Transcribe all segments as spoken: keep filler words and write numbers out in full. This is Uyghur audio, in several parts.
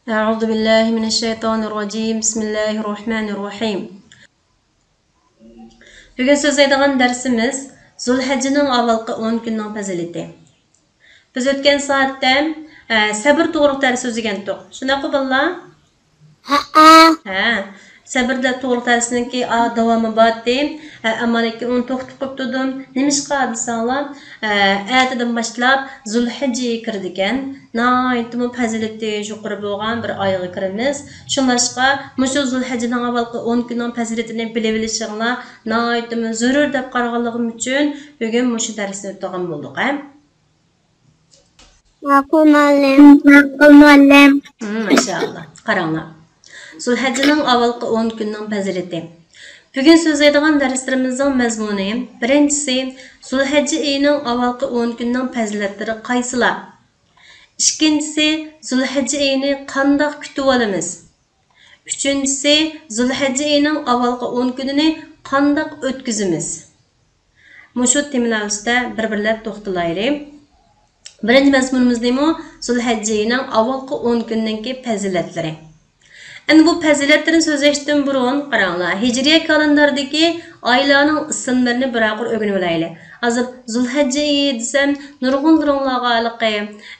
أعوذ بالله من الشيطان الرجيم. بسم الله الرحمن الرحيم. بۈگۈن سۆزلەيدىغان دەرسىمىز زۇلھەججىنىڭ ئاۋۋالقى ئون كۈنىنىڭ پەزىلىتى. بىز ئۆتكەن سائەتتە، ئە، سەبر توغرىلىق دەرس سۆزلىگەنتۇق. شۇنداققۇ، بالىلار؟ ھەئە. ھە. سەبر دەپ توغرىلىق دەرسنىڭكى، ئا، داۋامى بارتى. ئە، ئەمما لېكىن ئۇنى توختىتىپ قويۇپ تۇردۇم. نېمىشقا دېسەڭلار، ئە، ئەتىدىن باشلاپ زۇلھەججە ئېيى كىرىدىكەن. ناھايىتىمۇ پەزىلىتى يۇقىرى بولغان بىر ئايغا كىرىمىز. شۇڭلاشقا مۇشۇ زۇلھەججىنىڭ ئاۋۋالقى ئون كۈنىنىڭ پەزىلىتىنى بىلىۋېلىشىڭلار ناھايىتىمۇ زۆرۈر دەپ قارىغانلىقىم ئۈچۈن بۈگۈن مۇشۇ دەرسنى ئۆتىدىغان بولدۇق، ھە؟ ماقۇل مۇئەللىم. ماقۇل مۇئەللىم. ھىم، ماشائاللا. قاراڭلار. زۇلھەججىنىڭ ئاۋۋالقى ئون كۈنىنىڭ پەزىلىتى. بۈگۈن سۆزلەيدىغان دەرسلىرىمىزنىڭ مەزمۇنى، بىرىنچىسى، زۇلھەججە ئېيىنىڭ ئاۋۋالقى ئون كۈنىنىڭ پەزىلەتلىرى قايسىلار؟ ئىككىنچىسى، زۇلھەججە ئېيىنى قانداق كۈتۈۋالىمىز؟ ئۈچىنچىسى، زۇلھەججە ئېيىنىڭ ئاۋۋالقى ئون كۈنىنى قانداق ئۆتكۈزىمىز؟ مۇشۇ تېمىلار ئۈستىدە بىر-بىرلەپ توختىلايلى. بىرىنچى مەزمۇنىمىز نېمە؟ زۇلھەججە ئېيىنىڭ ئاۋۋالقى ئون كۈنىنىڭكى پەزىلەتلىرى. ئەمدى بۇ پەزىلەتلىرىنى سۆزلەشتىن بۇرۇن، قاراڭلار، ھىجرىيە كالېنداردىكى ئايلارنىڭ ئىسىملىرىنى بىرەر قۇر ئۆگىنىۋالايلى. ھازىر زۇلھەججە ئېيى دېسەم، نۇرغۇنلىرىڭلارغا ھېلىقى،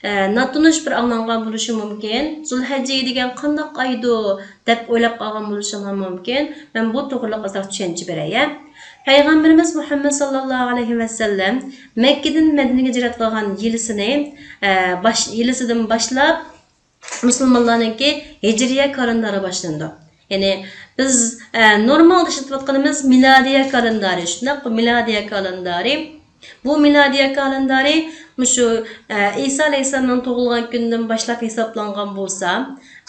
ئە، ناتونۇش بىر ئاڭلانغان بولۇشى مۇمكىن. زۇلھەججە ئېيى دېگەن قانداق ئايدۇ؟ دەپ ئويلاپ قالغان بولۇشۇڭلار مۇمكىن. مەن بۇ توغرىلىق ئازراق چۈشەنچە بېرەي، ھە. پەيغەمبىرىمىز مۇھەممەد ساللاللاھۇ ئەلەيھى ۋەسەللەم مەككىدىن مەدىنىگە ھىجرەت قىلغان يىلىسىنى، ئە، باش-، يىلىسىدىن باشلاپ مۇسۇلمانلارنىڭكى ھىجرىيە كالېندارى باشلىنىدۇ. يەنى بىز، ئە، نورمالدا ئىشلىتىۋاتقىنىمىز مىلادىيە كالېندارى، شۇنداققۇ؟ مىلادىيە كالېندارى. بۇ مىلادىيە كالېندارى مۇشۇ، ئە، ئىسا ئەلەيھىسسالامنىڭ تۇغۇلغان كۈنىدىن باشلاپ ھېسابلانغان بولسا،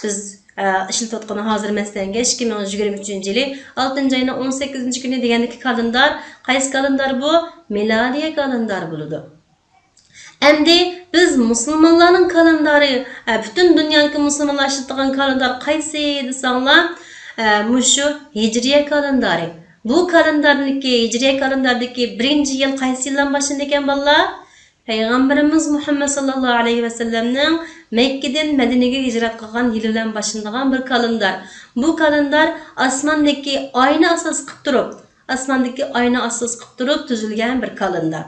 بىز، ئە، ئىشلىتىۋاتقان ھازىر مەسىلەنگە ئىككى مىڭ يىگىرمە ئۈچىنچى يىلى ئالتىنچى ئاينىڭ ئون سەككىزىنچى كۈنى دېگەندىكى كالېندار قايسى كالېندار بۇ؟ مىلادىيە كالېندارى بولىدۇ. ئەمدى بىز مۇسۇلمانلارنىڭ كالېندارى، ئە، پۈتۈن دۇنيانىڭكى مۇسۇلمانلار ئىشلىتىدىغان كالېندار قايسى دېسەڭلار، ئە، مۇشۇ ھىجرىيە كالېندارى. بۇ كالېنداردىكى، ھىجرىيە كالېنداردىكى بىرىنچى يىل قايسى يىلدىن باشلىنىدىكەن، بالىلار؟ پەيغەمبىرىمىز مۇھەممەد ساللاللاھۇ ئەلەيھى ۋەسەللەمنىڭ مەككىدىن مەدىنىگە ھىجرەت قىلغان يىلى بىلەن باشلىنىدىغان بىر كالېندار. بۇ كالېندار ئاسماندىكى ئاينى ئاساس قىلىپ تۇرۇپ، ئاسماندىكى ئاينى ئاساس قىلىپ تۇرۇپ تۈزۈلگەن بىر كالېندار.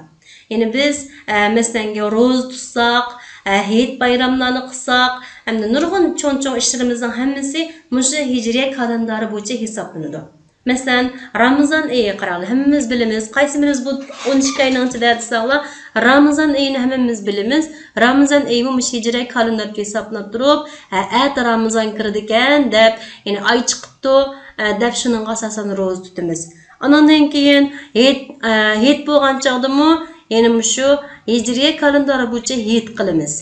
يەنى بىز، ئە، مەسىلەنگە روزا تۇتساق، ئە، ھېيت بايراملارنى قىلساق، ھەمدە نۇرغۇن چوڭ-چوڭ ئىشلىرىمىزنىڭ ھەممىسى مۇشۇ ھىجرىيە كالېندارى بويىچە ھېسابلىنىدۇ. مەسىلەن، رامىزان ئېيى قاراڭلار، ھەممىمىز بىلىمىز. قايسى بىرىمىز بۇ ئون ئىككى ئاينىڭ ئىچىدە دېسەڭلار، رامىزان ئېيىنى ھەممىمىز بىلىمىز. رامىزان ئېيىمۇ مۇشۇ ھىجرىيە كالېندارىدا ھېسابلىنىپ تۇرۇپ، ھە، ئەتە رامىزان كىرىدىكەن دەپ، يەنى ئاي چىقىپتۇ، ئە، دەپ شۇنىڭغا ئاساسەن روزا تۇتىمىز. ئانىڭدىن كېيىن ھېيت، ئە، ھېيت بولغان چاغدىمۇ يەنە مۇشۇ ھىجرىيە كالېندارى بويىچە ھېيت قىلىمىز.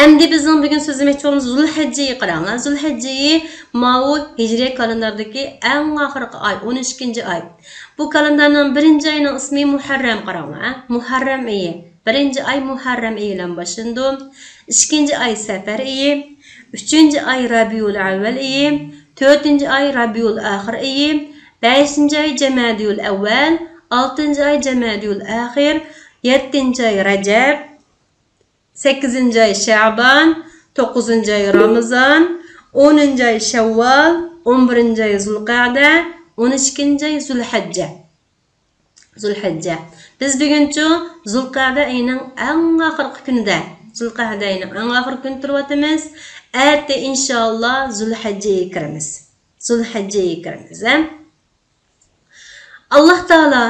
ئەمدى بىزنىڭ بۈگۈن سۆزلىمەكچى بولغىنىمىز زۇلھەججە ئېيى قاراڭلار. زۇلھەججە ئېيى ماۋۇ ھىجرىيە كالېنداردىكى ئەڭ ئاخىرقى ئاي، ئون ئىككىنچى ئاي. بۇ كالېندارنىڭ بىرىنچى ئاينىڭ ئىسمى مۇھەررەم قاراڭلار، ھە؟ مۇھەررەم ئېيى. بىرىنچى ئاي مۇھەررەم ئېيى بىلەن باشلىنىدۇ. ئىككىنچى ئاي سەپەر ئېيى. ئۈچىنچى ئاي رەبىئۇل ئەۋۋەل ئېيى. تۆتىنچى ئاي رەبىئۇل ئاخىر ئېيى. بەشىنچى ئاي جەمەدىئۇل ئەۋۋەل. ئالتىنچى ئاي جەمەدىئۇل ئاخىر. يەتتىنچى ئاي رەجەب. سەككىزىنچى ئاي شەبان، توققۇزىنچى ئاي رامىزان، ئونىنچى ئاي شەۋۋال، ئون بىرىنچى ئاي زۇلقەدە، ئون ئىككىنچى ئاي زۇلھەججە. زۇلھەججە. بىز بۈگۈنچۇ زۇلقەدە ئېيىنىڭ ئەڭ ئاخىرقى كۈنىدە، زۇلقەدە ئېيىنىڭ ئەڭ ئاخىرقى كۈنىدە تۇرۇۋاتىمىز. ئەتە ئىنشائاللا زۇلھەججە ئېيىگە كىرىمىز. زۇلھەججە ئېيىگە كىرىمىز، ھە؟ ئاللاھ تائالا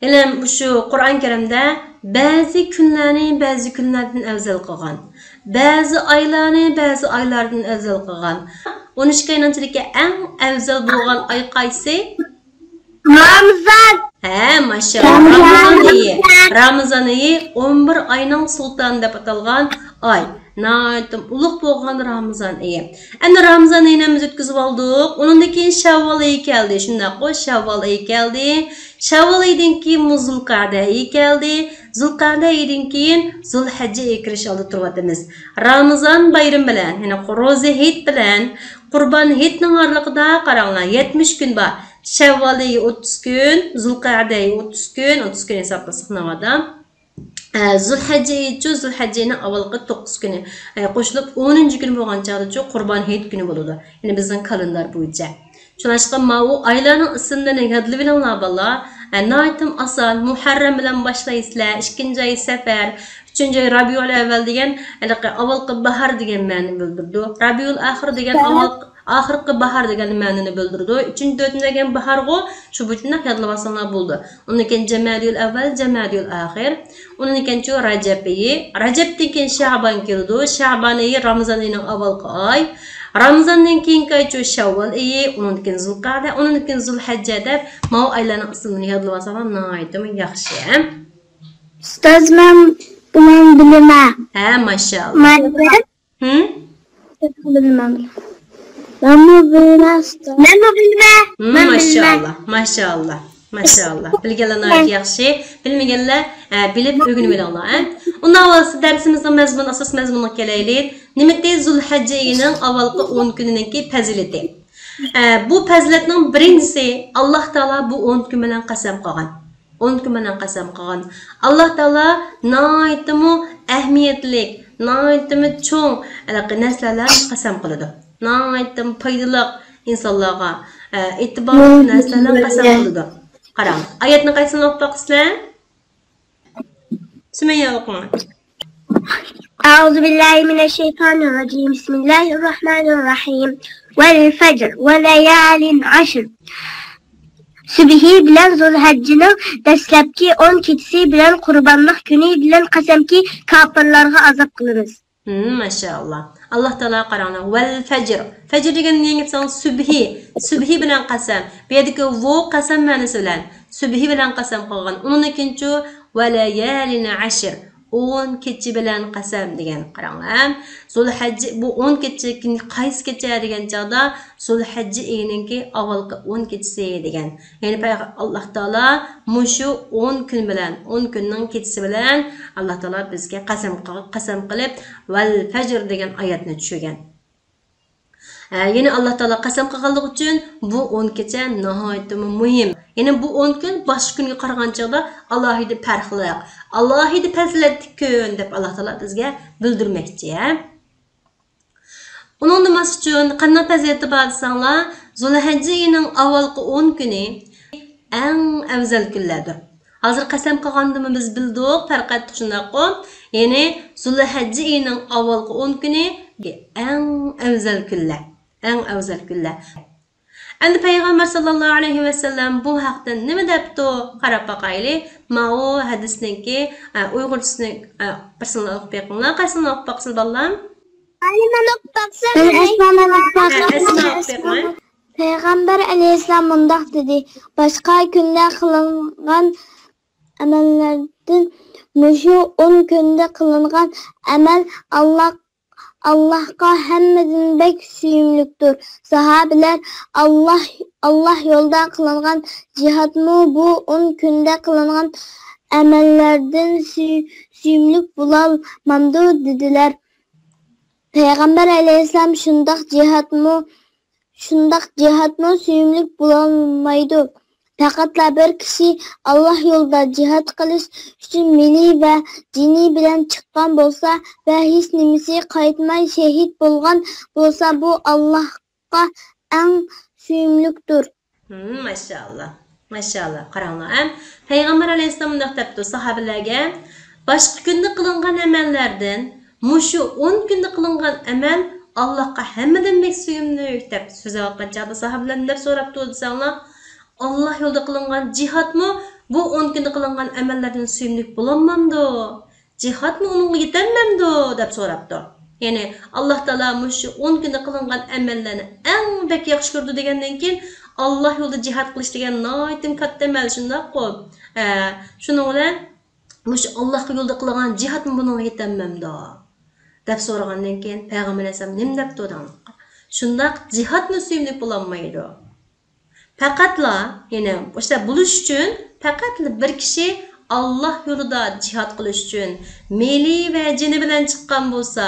ھېلىم مۇشۇ قۇرئان كەرىمدە بەزى كۈنلەرنى بەزى كۈنلەردىن ئەۋزەل قىلغان، بەزى ئايلارنى بەزى ئايلاردىن ئەۋزەل قىلغان. ئون ئىككى ئاينىڭ ئىچىدىكى ئەڭ ئەۋزەل بولغان ئاي قايسى؟ رامىزان. ھە، ماشائاللا. رامىزان ئېيى. رامىزان ئېيى ئون بىر ئاينىڭ سۇلتانى دەپ ئاتالغان ئاي. ناھايىتى ئۇلۇغ بولغان رامىزان ئېيى. ئەمدى رامىزان ئېيىنى ھەممىمىز ئۆتكۈزۈۋالدۇق. ئۇنىڭدىن كېيىن شەۋۋال ئېيى كەلدى. شۇنداققۇ، شەۋۋال ئېيى كەلدى. شەۋۋال ئېيىدىن كېيىن زۇلقەدە ئېيى كەلدى. زۇلقەدە ئېيىدىن كېيىن زۇلھەججە ئېيى كىرىش ئالدىدا تۇرۇۋاتىمىز. رامىزان بايرىمى بىلەن، يەنى روزا ھېيت بىلەن قۇربان ھېيتنىڭ ئارىلىقىدا قاراڭلار، يەتمىش كۈن بار. شەۋۋال ئېيى ئوتتۇز كۈن، زۇلقەدە ئېيى ئوتتۇز كۈن، ئوتتۇز كۈن ھېسابلىساق ناۋادا. ئە، زۇلھەججە ئېيىچۇ، زۇلھەججە ئېيىنىڭ ئاۋۋالقى توققۇز كۈنى، ئە، قوشۇلۇپ ئونىنچى كۈنى بولغان چاغدىچۇ قۇربان ھېيت كۈنى بولىدۇ. يەنى بىزنىڭ كالېندار بويىچە. شۇڭلاشقا ماۋۇ ئايلارنىڭ ئىسىملىرىنى يادلىۋېلىڭلار بالىلار. ئە، ناھايىتىم ئاسان. مۇھەررەم بىلەن باشلايسىلەر، ئىككىنچى ئاي سەپەر، ئۈچىنچى ئاي رەبىئۇل ئەۋۋەل دېگەن، ھېلىقى ئاۋۋالقى باھار دېگەن مەنىنى بىلدۈرىدۇ. رەبىئۇل ئاخىر دېگەن ئاۋۋال، ئاخىرقى باھار دېگەن مەنىنى بىلدۈرىدۇ. ئۈچىنچى، تۆتىنچى دېگەن باھارغۇ، شۇ بۇ يەردىن يادلىۋالساڭلار بولىدۇ. ئۇنىڭدىن كېيىن جەمەدىئۇل ئەۋۋەل، جەمەدىئۇل ئاخىر. ئۇنىڭدىن كېيىنچۇ رەجەب ئېيى. رەجەبتىن كېيىن شەبان كېلىدۇ. شەبان ئېيى رامىزان ئېيىنىڭ ئاۋۋالقى ئاي. رامىزاندىن كېيىنكى ئايچۇ شەۋۋال ئېيى. ئۇنىڭدىن كېيىن زۇلقەدە. ئۇنىڭدىن كېيىن زۇلھەججە دەپ ماۋۇ ئايلارنىڭ ئىسىملىرىنى يادلىۋالساڭلار ناھايىتىمۇ ياخشى. ئۇستاز، مەن بۇنى بىلىمەن. ھە، ماشائاللا. مەن ھىم؟ مەنمۇ بىلىمەن. مەنمۇ بىلىمەن، ئۇستاز. مەنمۇ بىلىمەن. ھىم، ماشائاللا، ماشائاللا، ماشائاللا. بىلگەنلەر ناھايىتى ياخشى. بىلمىگەنلەر، ئە، بىلىپ ئۆگىنىۋېلىڭلار، ئە. ئۇنداق بولسا دەرسىمىزنىڭ مەزمۇنى، ئاساس مەزمۇنىغا كېلەيلى. نېمىتى زۇلھەججە ئېيىنىڭ ئاۋۋالقى ئون كۈنىنىڭكى پەزىلىتى؟ ئە، بۇ پەزىلەتنىڭ بىرىنچىسى، ئاللاھ تائالا بۇ ئون كۈن بىلەن قەسەم قىلغان. ئون كۈن بىلەن قەسەم قىلغان. ئاللاھ تائالا ناھايىتىمۇ ئەھمىيەتلىك، ناھايىتىمۇ چوڭ ھېلىقى نەرسىلەر قەسەم قىلىدۇ. ناھايىتىمۇ پايدىلىق ئىنسانلارغا، ئە، ئېتىبارلىق نەرسىلەر قەسەم قىلىدۇ. قاراڭ، ئايەتنى قايسىنى ئوقۇپ باقىسىلەر؟ سۈمەييە ئوقۇڭ. أعوذ بالله من الشيطان الرجيم. بسم الله الرحمن الرحيم. والفجر وليال عشر. سۈبھى بىلەن زۇلھەججىنىڭ دەسلەپكى ئون كېچىسى بىلەن قۇربانلىق كۈنى بىلەن قەسەمكى، كاپىرلارغا ئازاب قىلىمىز. ھىم، ماشائاللا. ئاللاھ تائالا قاراڭلار. ۋەل فەجر. فەجر دېگەن نېمە دېسەڭ، سۈبھى. سۈبھى بىلەن قەسەم. بۇ يەردىكى ۋو قەسەم مەنىسى بىلەن. سۈبھى بىلەن قەسەم قىلغان. ئۇنىڭدىن كېيىنچۇ، ۋەلەيالىن ئەشر. ئون كېچە بىلەن قەسەم دېگەن. قاراڭلار. زۇلھەججە، بۇ ئون كېچە، قايسى كېچە دېگەن چاغدا، زۇلھەججە ئېيىنىڭكى ئاۋۋالقى ئون كېچىسى دېگەن. يەنى پەيغ-، ئاللاھ تائالا مۇشۇ ئون كۈن بىلەن، ئون كۈننىڭ كېچىسى بىلەن ئاللاھ تائالا بىزگە قەسەم قىل-، قەسەم قىلىپ، ۋەل فەجر دېگەن ئايەتنى چۈشۈرگەن. ھە، يەنى ئاللاھ تائالا قەسەم قىلغانلىقى ئۈچۈن بۇ ئون كېچە ناھايىتىمۇ مۇھىم. يەنى بۇ ئون كۈن باشقا كۈنگە قارىغان چاغدا ئالاھىدە پەرقلىق، ئالاھىدە پەزىلەتلىك كۈن دەپ ئاللاھ تائالا بىزگە بىلدۈرمەكچى، ھە. ئۇنىڭدىن باشقا ئۈچۈن قانداق پەزىلىتى بار دېسەڭلار، زۇلھەججە ئېيىنىڭ ئاۋۋالقى ئون كۈنى ئەڭ ئەۋزەل كۈنلەردۇر. ھازىر قەسەم قىلغاندىمۇ بىز بىلدۇق، پەرقەتتۇق، شۇنداققۇ؟ يەنى زۇلھەججە ئېيىنىڭ ئاۋۋالقى ئون كۈنى ئەڭ ئەۋزەل كۈنلەر، ئەڭ ئەۋزەل كۈنلەر. ئەمدى پەيغەمبەر ساللاللاھۇ ئەلەيھى ۋەسەللەم بۇ ھەقتە نېمە دەپتۇ؟ قاراپ باقايلى. ماۋۇ ھەدىسنىڭكى، ئە، ئۇيغۇرچىسىنى، ئە، بىرسىنى ئوقۇپ بېقىڭلار. قايسىنى ئوقۇپ باقسىلا، بالام؟ مەن ئوقۇپ باقسام، ھە، ئەسمانى ئوقۇپ باقسام. ھە، ئەسما ئوقۇپ بېقىڭ. پەيغەمبەر ئەلەيھىسسالام مۇنداق دېدى: باشقا كۈندە قىلىنغان ئەمەللەردىن مۇشۇ ئون كۈندە قىلىنغان ئەمەل ئاللا، ئاللاھقا ھەممىدىن بەك سۆيۈملۈكتۇر. ساھابىلەر: ئاللاھ، ئاللاھ يولىدا قىلىنغان جىھادمۇ بۇ ئون كۈندە قىلىنغان ئەمەللەردىن سۆي-، سۆيۈملۈك بولالمامدۇ؟ دېدىلەر. پەيغەمبەر ئەلەيھىسسالام: شۇنداق جىھادمۇ، شۇنداق جىھادمۇ سۆيۈملۈك بولالمايدۇ. پەقەتلا بىر كىشى ئاللاھ يولىدا جىھاد قىلىش ئۈچۈن مېلى ۋە جېنى بىلەن چىققان بولسا ۋە ھېچ نېمىسى قايتماي شېھىت بولغان بولسا، بۇ ئاللاھقا ئەڭ سۆيۈملۈكتۇر. ھىم، ماشائاللا. ماشائاللا. قاراڭلار، ھە؟ پەيغەمبەر ئەلەيھىسسالام مۇنداق دەپتۇ ساھابىلەرگە: باشقا كۈندە قىلىنغان ئەمەللەردىن مۇشۇ ئون كۈندە قىلىنغان ئەمەل ئاللاھقا ھەممىدىن بەك سۆيۈملۈك، دەپ سۆزلەۋاتقان چاغدا ساھابىلەر نېمە دەپ سوراپتۇ دېسەڭلار، ئاللاھ يولىدا قىلىنغان جىھادمۇ بۇ ئون كۈندە قىلىنغان ئەمەللەردىن سۆيۈملۈك بولالمامدۇ؟ جىھادمۇ ئۇنىڭغا يېتەلمەمدۇ؟ دەپ سوراپتۇ. يەنى ئاللاھ تائالا مۇشۇ ئون كۈندە قىلىنغان ئەمەللەرنى ئەڭ بەك ياخشى كۆرىدۇ دېگەندىن كېيىن، ئاللاھ يولىدا جىھاد قىلىش دېگەن ناھايىتى كاتتا ئەمەل، شۇنداققۇ؟ ھە، شۇنىڭ بىلەن مۇشۇ ئاللاھقا يولدا قىلغان جىھادمۇ بۇنىڭغا يېتەلمەمدۇ؟ دەپ سورىغاندىن كېيىن پەيغەمبەر ئەلەيھىسسالام نېمە دەپتۇ دەڭلار؟ شۇنداق جىھادمۇ سۆيۈملۈك بولالمايدۇ. پەقەتلا، يەنى، ئىشتە بولۇش ئۈچۈن پەقەتلا بىر كىشى ئاللاھ يولىدا جىھاد قىلىش ئۈچۈن مېلى ۋە جېنى بىلەن چىققان بولسا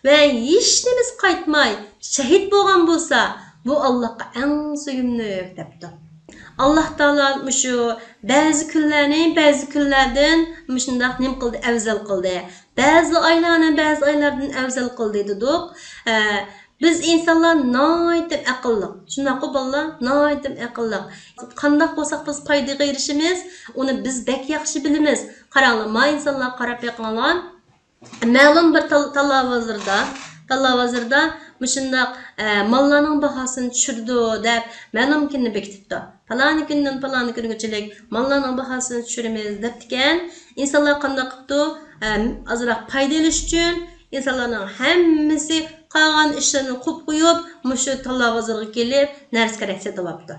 ۋە ھېچ نېمىسى قايتماي شېھىت بولغان بولسا، بۇ ئاللاھقا ئەڭ سۆيۈملۈك، دەپتۇ. ئاللاھ تائالا مۇشۇ بەزى كۈنلەرنى بەزى كۈنلەردىن مۇشۇنداق نېمە قىلدى؟ ئەۋزەل قىلدى. بەزى ئايلارنى بەزى ئايلاردىن ئەۋزەل قىلدى دېدۇق. ئە، بىز ئىنسانلار ناھايىتى ئەقىللىق. شۇنداققۇ بالىلار؟ ناھايىتى ئەقىللىق. قانداق بولساق بىز پايدىغا ئېرىشىمىز، ئۇنى بىز بەك ياخشى بىلىمىز. قاراڭلار، ما ئىنسانلار قاراپ بېقىڭلار. مەلۇم بىر تال-، تاللا بازىرىدا، تاللا بازىرىدا مۇشۇنداق، ئە، ماللارنىڭ باھاسىنى چۈشۈرىدۇ دەپ مەلۇم كۈننى بېكىتىپتۇ. پالانى كۈندىن پالانى كۈنگىچىلىك ماللارنىڭ باھاسىنى چۈشۈرىمىز دەپتىكەن. ئىنسانلار قانداق قىپتۇ؟ ئە، ئازراق پايدا ئېلىش ئۈچۈن ئىنسانلارنىڭ ھەممىسى قالغان ئىشلىرىنى قويۇپ قويۇپ، مۇشۇ تاللا بازىرىغا كېلىپ نەرسە كېرەك سېتىۋاپتۇ.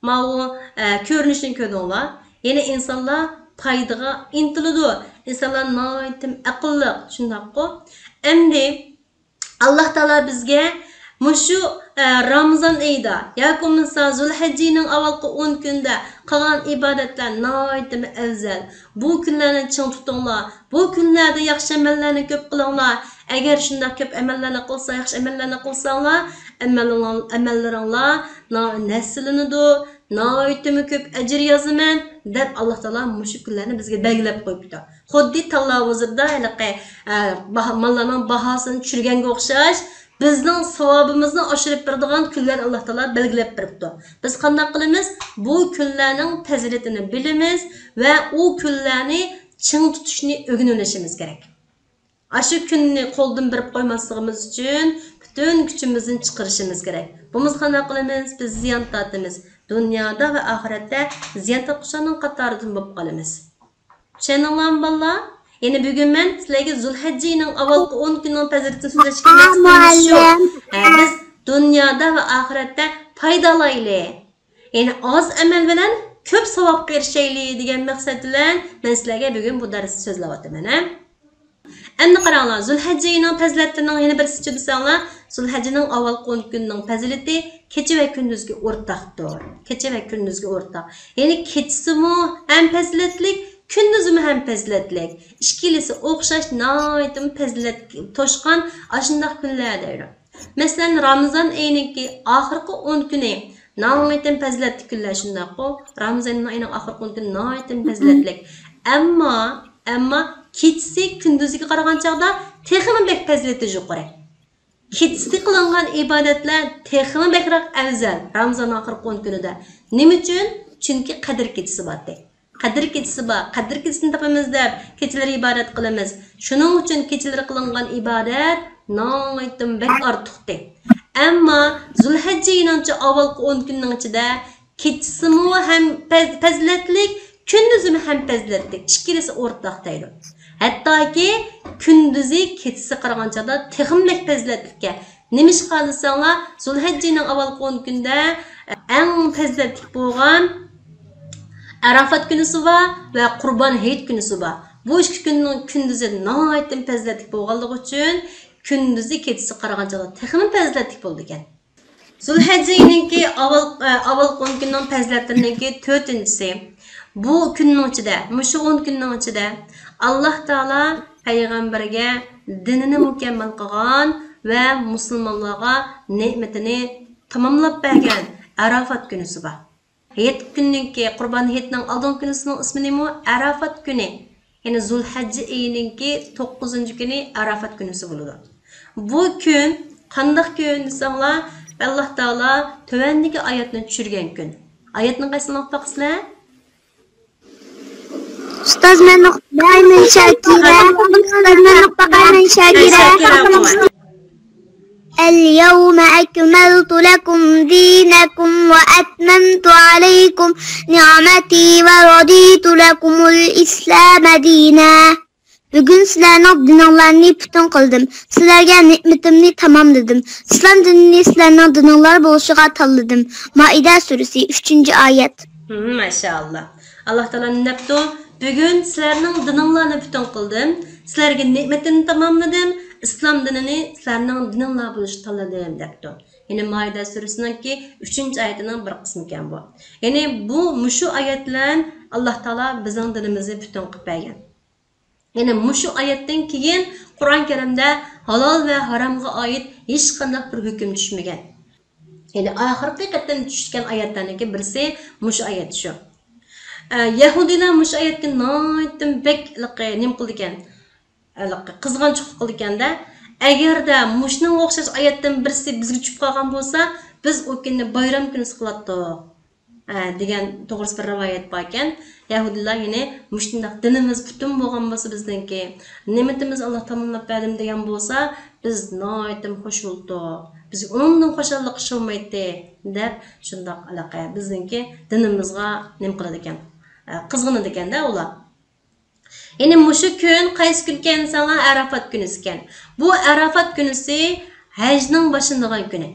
ماۋۇ، ئە، كۆرۈنۈشنى كۆردۈڭلار. يەنى ئىنسانلار پايدىغا ئىنتىلىدۇ. ئىنسانلار ناھايىتى ئەقىللىق، شۇنداققۇ؟ ئەمدى ئاللاھ تائالا بىزگە مۇشۇ، ئە، رامىزان ئېيىدا ياكى بولمىسا زۇلھەججىنىڭ ئاۋۋالقى ئون كۈنىدە قىلغان ئىبادەتلەر ناھايىتى ئەۋزەل. بۇ كۈنلەرنى چىڭ تۇتۇڭلار. بۇ كۈنلەردە ياخشى ئەمەللەرنى كۆپ قىلىڭلار. ئەگەر شۇنداق كۆپ ئەمەللەرنى قىلسا، ياخشى ئەمەللەرنى قىلساڭلار، ئەمەللىرىڭ-، ئەمەللىرىڭلار نا-، نەسلىنىدۇ، ناھايىتىمۇ كۆپ ئەجىر يازىمەن، دەپ ئاللاھ تائالا مۇشۇ كۈنلەرنى بىزگە بەلگىلەپ قويۇپتۇ. خۇددى تاللا بازىرىدا ھېلىقى، ئە، باھا-، ماللارنىڭ باھاسىنى چۈشۈرگەنگە ئوخشاش، بىزنىڭ ساۋابىمىزنى ئاشۇرۇپ بېرىدىغان كۈنلەرنى ئاللاھ تائالا بەلگىلەپ بېرىپتۇ. بىز قانداق قىلىمىز؟ بۇ كۈنلەرنىڭ پەزىلىتىنى بىلىمىز ۋە ئۇ كۈنلەرنى چىڭ تۇتۇشنى ئۆگىنىۋېلىشىمىز كېرەك. ئاشۇ كۈننى قولدىن بېرىپ قويماسلىقىمىز ئۈچۈن پۈتۈن كۈچىمىزنى چىقىرىشىمىز كېرەك. بولمىسا قانداق قىلىمىز؟ بىز زىيان تارتىمىز. دۇنيادا ۋە ئاخىرەتتە زىيان تارتقۇچىلارنىڭ قاتارىدىن بولۇپ قالىمىز. چۈشەندىڭلارمۇ بالىلار؟ يەنى بۈگۈن مەن سىلەرگە زۇلھەججە ئېيىنىڭ ئاۋۋالقى ئون كۈنىنىڭ پەزىلىتىنى سۆزلەشكە مەقسىتىم شۇ. ھە، بىز دۇنيادا ۋە ئاخىرەتتە پايدا ئالايلى. يەنى ئاز ئەمەل بىلەن كۆپ ساۋابقا ئېرىشەيلى دېگەن مەقسەت بىلەن مەن سىلەرگە بۈگۈن بۇ دەرسنى سۆزلەۋاتىمەن، ھە. ئەمدى قاراڭلار، زۇلھەججە ئېيىنىڭ پەزىلەتلىرىنىڭ يەنە بىرسىچۇ دېسەڭلار، زۇلھەججىنىڭ ئاۋۋالقى ئون كۈنىنىڭ پەزىلىتى كېچە ۋە كۈندۈزگە ئورتاقتۇر. كېچە ۋە كۈندۈزگە ئورتاق. يەنى كېچىسىمۇ ھەم پەزىلەتلىك، كۈندۈزىمۇ ھەم پەزىلەتلىك. ئىككىلىسى ئوخشاش ناھايىتىمۇ پەزىلەتكە توشقان ئاشۇنداق كۈنلەر دەيدۇ. مەسىلەن، رامىزان ئېيىنىڭكى ئاخىرقى ئون كۈنى ناھايىتى پەزىلەتلىك كۈنلەر، شۇنداققۇ؟ رامىزان ئېيىنىڭ ئاخىرقى ئون كۈنى ناھايىتى پەزىلەتلىك. ئەمما، ئەمما كېچىسى كۈندۈزىگە قارىغان چاغدا تېخىمۇ بەك پەزىلىتى يۇقىرى. كېچىسى قىلىنغان ئىبادەتلەر تېخىمۇ بەكرەك ئەۋزەل رامىزان ئاخىرقى ئون كۈنىدە. نېمە ئۈچۈن؟ چۈنكى قەدىر كېچىسى بارتى. قەدىر كېچىسى بار، قەدىر كېچىسىنى تاپىمىز دەپ كېچىلىرى ئىبادەت قىلىمىز. شۇنىڭ ئۈچۈن كېچىلىرى قىلىنغان ئىبادەت ناھايىتىمۇ بەك ئارتۇقتى. ئەمما زۇلھەججە ئېيىنىڭچە ئاۋۋالقى ئون كۈننىڭ ئىچىدە كېچىسىمۇ ھەم پەز-، پەزىلەتلىك، كۈندۈزىمۇ ھەم پەزىلەتلىك، ئىككىلىسى ئورتاق دەيدۇ. ھەتتاكى كۈندۈزى كېچىسىگە قارىغان چاغدا تېخىمۇ بەك پەزىلەتلىككەن. نېمىشقا دېسەڭلار، زۇلھەججىنىڭ ئاۋۋالقى ئون كۈندە ئەڭ پەزىلەتلىك بولغان ئەرافات كۈنىسى بار ۋە قۇربان ھېيت كۈنىسى بار. بۇ ئىككى كۈننىڭ كۈندۈزى ناھايىتى پەزىلەتلىك بولغانلىقى ئۈچۈن، كۈندۈزى كېچىسىگە قارىغان چاغدا تېخىمۇ پەزىلەتلىك بولىدىكەن. زۇلھەججە ئېيىنىڭكى ئاۋۋال، ئە، ئاۋۋالقى ئون كۈننىڭ پەزىلەتلىرىنىڭكى تۆتىنچىسى، بۇ كۈننىڭ ئىچىدە، مۇشۇ ئون كۈننىڭ ئىچىدە ئاللاھ تائالا پەيغەمبەرگە دىنىنى مۇكەممەل قىلغان ۋە مۇسۇلمانلارغا نېمىتىنى تاماملاپ بەرگەن ئەرافات كۈنىسى بار. ھېيت كۈنىنىڭكى، قۇربان ھېيتنىڭ ئالدىنقى كۈنىسىنىڭ ئىسمى نېمە؟ ئەرافات كۈنى. يەنى زۇلھەججە ئېيىنىڭكى توققۇزىنچى كۈنى ئەرافات كۈنىسى بولىدۇ. بۇ كۈن قانداق كۈن دېسەڭلار، ئاللاھ تائالا تۆۋەندىكى ئايەتنى چۈشۈرگەن كۈن. ئايەتنى قايسىنى ئوقۇپ باقىسىلەر؟ ئۇستاز، مەن ئوقۇپ باقايمەن، شاكىرە. ئۇستاز، مەن ئوقۇپ باقايمەن، شاكىرە. شاكىرە ئوقۇڭ. اليوم أكملت لكم دينكم وأتممت عليكم نعمتي ورضيت لكم الإسلام دينا. بۈگۈن سىلەرنىڭ دىنىڭلارنى پۈتۈن قىلدىم، سىلەرگە نېمىتىمنى تاماملىدىم، ئىسلام دىنىنى سىلەرنىڭ دىنىڭلار بولۇشىغا تاللىدىم. مائىدە سۈرىسى، ئۈچىنچى ئايەت. ھىم، ماشائاللا. ئاللاھ تائالا نېمە دەپتۇ؟ بۈگۈن سىلەرنىڭ دىنىڭلارنى پۈتۈن قىلدىم، سىلەرگە نېمىتىمنى تاماملىدىم، ئىسلام دىنىنى سىلەرنىڭ دىنىڭلار بولۇشقا تاللىدىم دەپتۇ. يەنى مائىدە سۈرىسىنىڭكى ئۈچىنچى ئايىتىنىڭ بىر قىسمى ئىكەن بۇ. يەنى بۇ، مۇشۇ ئايەت بىلەن ئاللاھ تائالا بىزنىڭ دىنىمىزنى پۈتۈن قىلىپ بەرگەن. يەنى مۇشۇ ئايەتتىن كېيىن قۇرئان كەرىمدە ھالال ۋە ھارامغا ئائىت ھېچقانداق بىر ھۆكۈم چۈشمىگەن. يەنى ئاخىرقى قېتىم چۈشكەن ئايەتلەرنىڭكى بىرسى مۇشۇ ئايەت شۇ. ئە، يەھۇدىيلار مۇشۇ ئايەتكە ناھايىتى بەك ھېلىقى نېمە قىلىدىكەن، ھېلىقى قىزغانچۇقلۇق قىلىدىكەن-دە، ئەگەردە مۇشۇنىڭغا ئوخشاش ئايەتتىن بىرسى بىزگە چۈشۈپ قالغان بولسا، بىز ئۇ كۈننى بايرام كۈنى قىلاتتۇق. ئە، دېگەن توغرىسىدا بىر رىۋايەت باركەن. يەھۇدىيلار يەنى مۇشۇنداق دىنىمىز پۈتۈن بولغان بولسا بىزنىڭكى، نېمىتىمىز ئاللا تاماملاپ بەردىم دېگەن بولسا، بىز ناھايىتى خۇش بولدۇق. بىزگە ئۇنىڭدىن خۇشاللىق ئىش بولمايتتى، دەپ شۇنداق ھېلىقى بىزنىڭكى دىنىمىزغا نېمە قىلىدىكەن، ئە، قىزغىنىدىكەن-دە ئۇلار. يەنى مۇشۇ كۈن قايسى كۈنكەن دېسەڭلار، ئەرافات كۈنىسىكەن. بۇ ئەرافات كۈنىسى ھەجنىڭ باشلىنىدىغان كۈنى.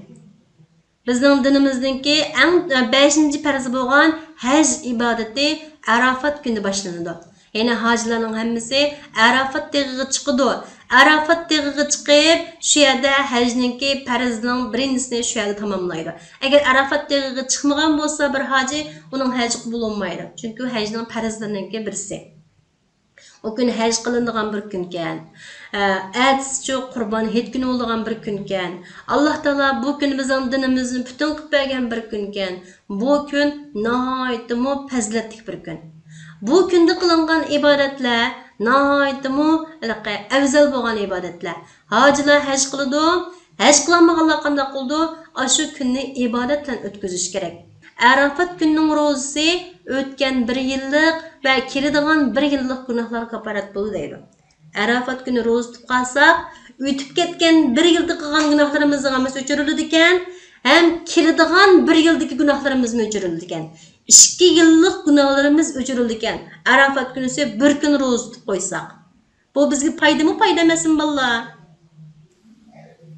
بىزنىڭ دىنىمىزنىڭكى ئەڭ، بەشىنچى پەرزى بولغان ھەج ئىبادىتى ئەرافات كۈنى باشلىنىدۇ. يەنى ھاجىلارنىڭ ھەممىسى ئەرافات تېغىغا چىقىدۇ. ئەرافات تېغىغا چىقىپ، شۇ يەردە ھەجنىڭكى پەرزىنىڭ بىرىنچىسىنى شۇ يەردە تاماملايدۇ. ئەگەر ئەرافات تېغىغا چىقمىغان بولسا بىر ھاجى، ئۇنىڭ ھەجى قوبۇل بولمايدۇ. چۈنكى ھەجنىڭ پەرزلىرىنىڭكى بىرسى. ئۇ كۈن ھەج قىلىنىدىغان بىر كۈنكەن. ئە، ئەتىسىچۇ قۇربان ھېيت كۈنى بولىدىغان بىر كۈنكەن. ئاللا تائالا بۇ كۈنى بىزنىڭ دىنىمىزنى پۈتۈن قىلىپ بەرگەن بىر كۈنكەن. بۇ كۈن ناھايىتىمۇ پەزىلەتلىك بىر كۈن. بۇ كۈندە قىلىنغان ئىبادەتلەر ناھايىتىمۇ ھېلىقى ئەۋزەل بولغان ئىبادەتلەر. ھاجىلار ھەج قىلىدۇ، ھەج قىلالمىغانلار قانداق قىلىدۇ؟ ئاشۇ كۈننى ئىبادەت بىلەن ئۆتكۈزۈش كېرەك. ئەرافات كۈنىنىڭ روزىسى ئۆتكەن بىر يىللىق ۋە كېلىدىغان بىر يىللىق گۇناھلارغا كاپارەت بولىدۇ دەيدۇ. ئەرافات كۈنى روزا تۇتۇپ قالساق، ئۆتۈپ كەتكەن بىر يىلدا قىلغان گۇناھلىرىمىزنىڭ ھەممىسى ئۆچۈرۈلىدىكەن، ھەم كېلىدىغان بىر يىلدىكى گۇناھلىرىمىزمۇ ئۆچۈرۈلىدىكەن. ئىككى يىللىق گۇناھلىرىمىز ئۆچۈرۈلىدىكەن، ئەرافات كۈنىسى بىر كۈن روزا تۇتۇپ قويساق. بۇ بىزگە پايدىمۇ پايدا ئەمەسمۇ، بالىلار؟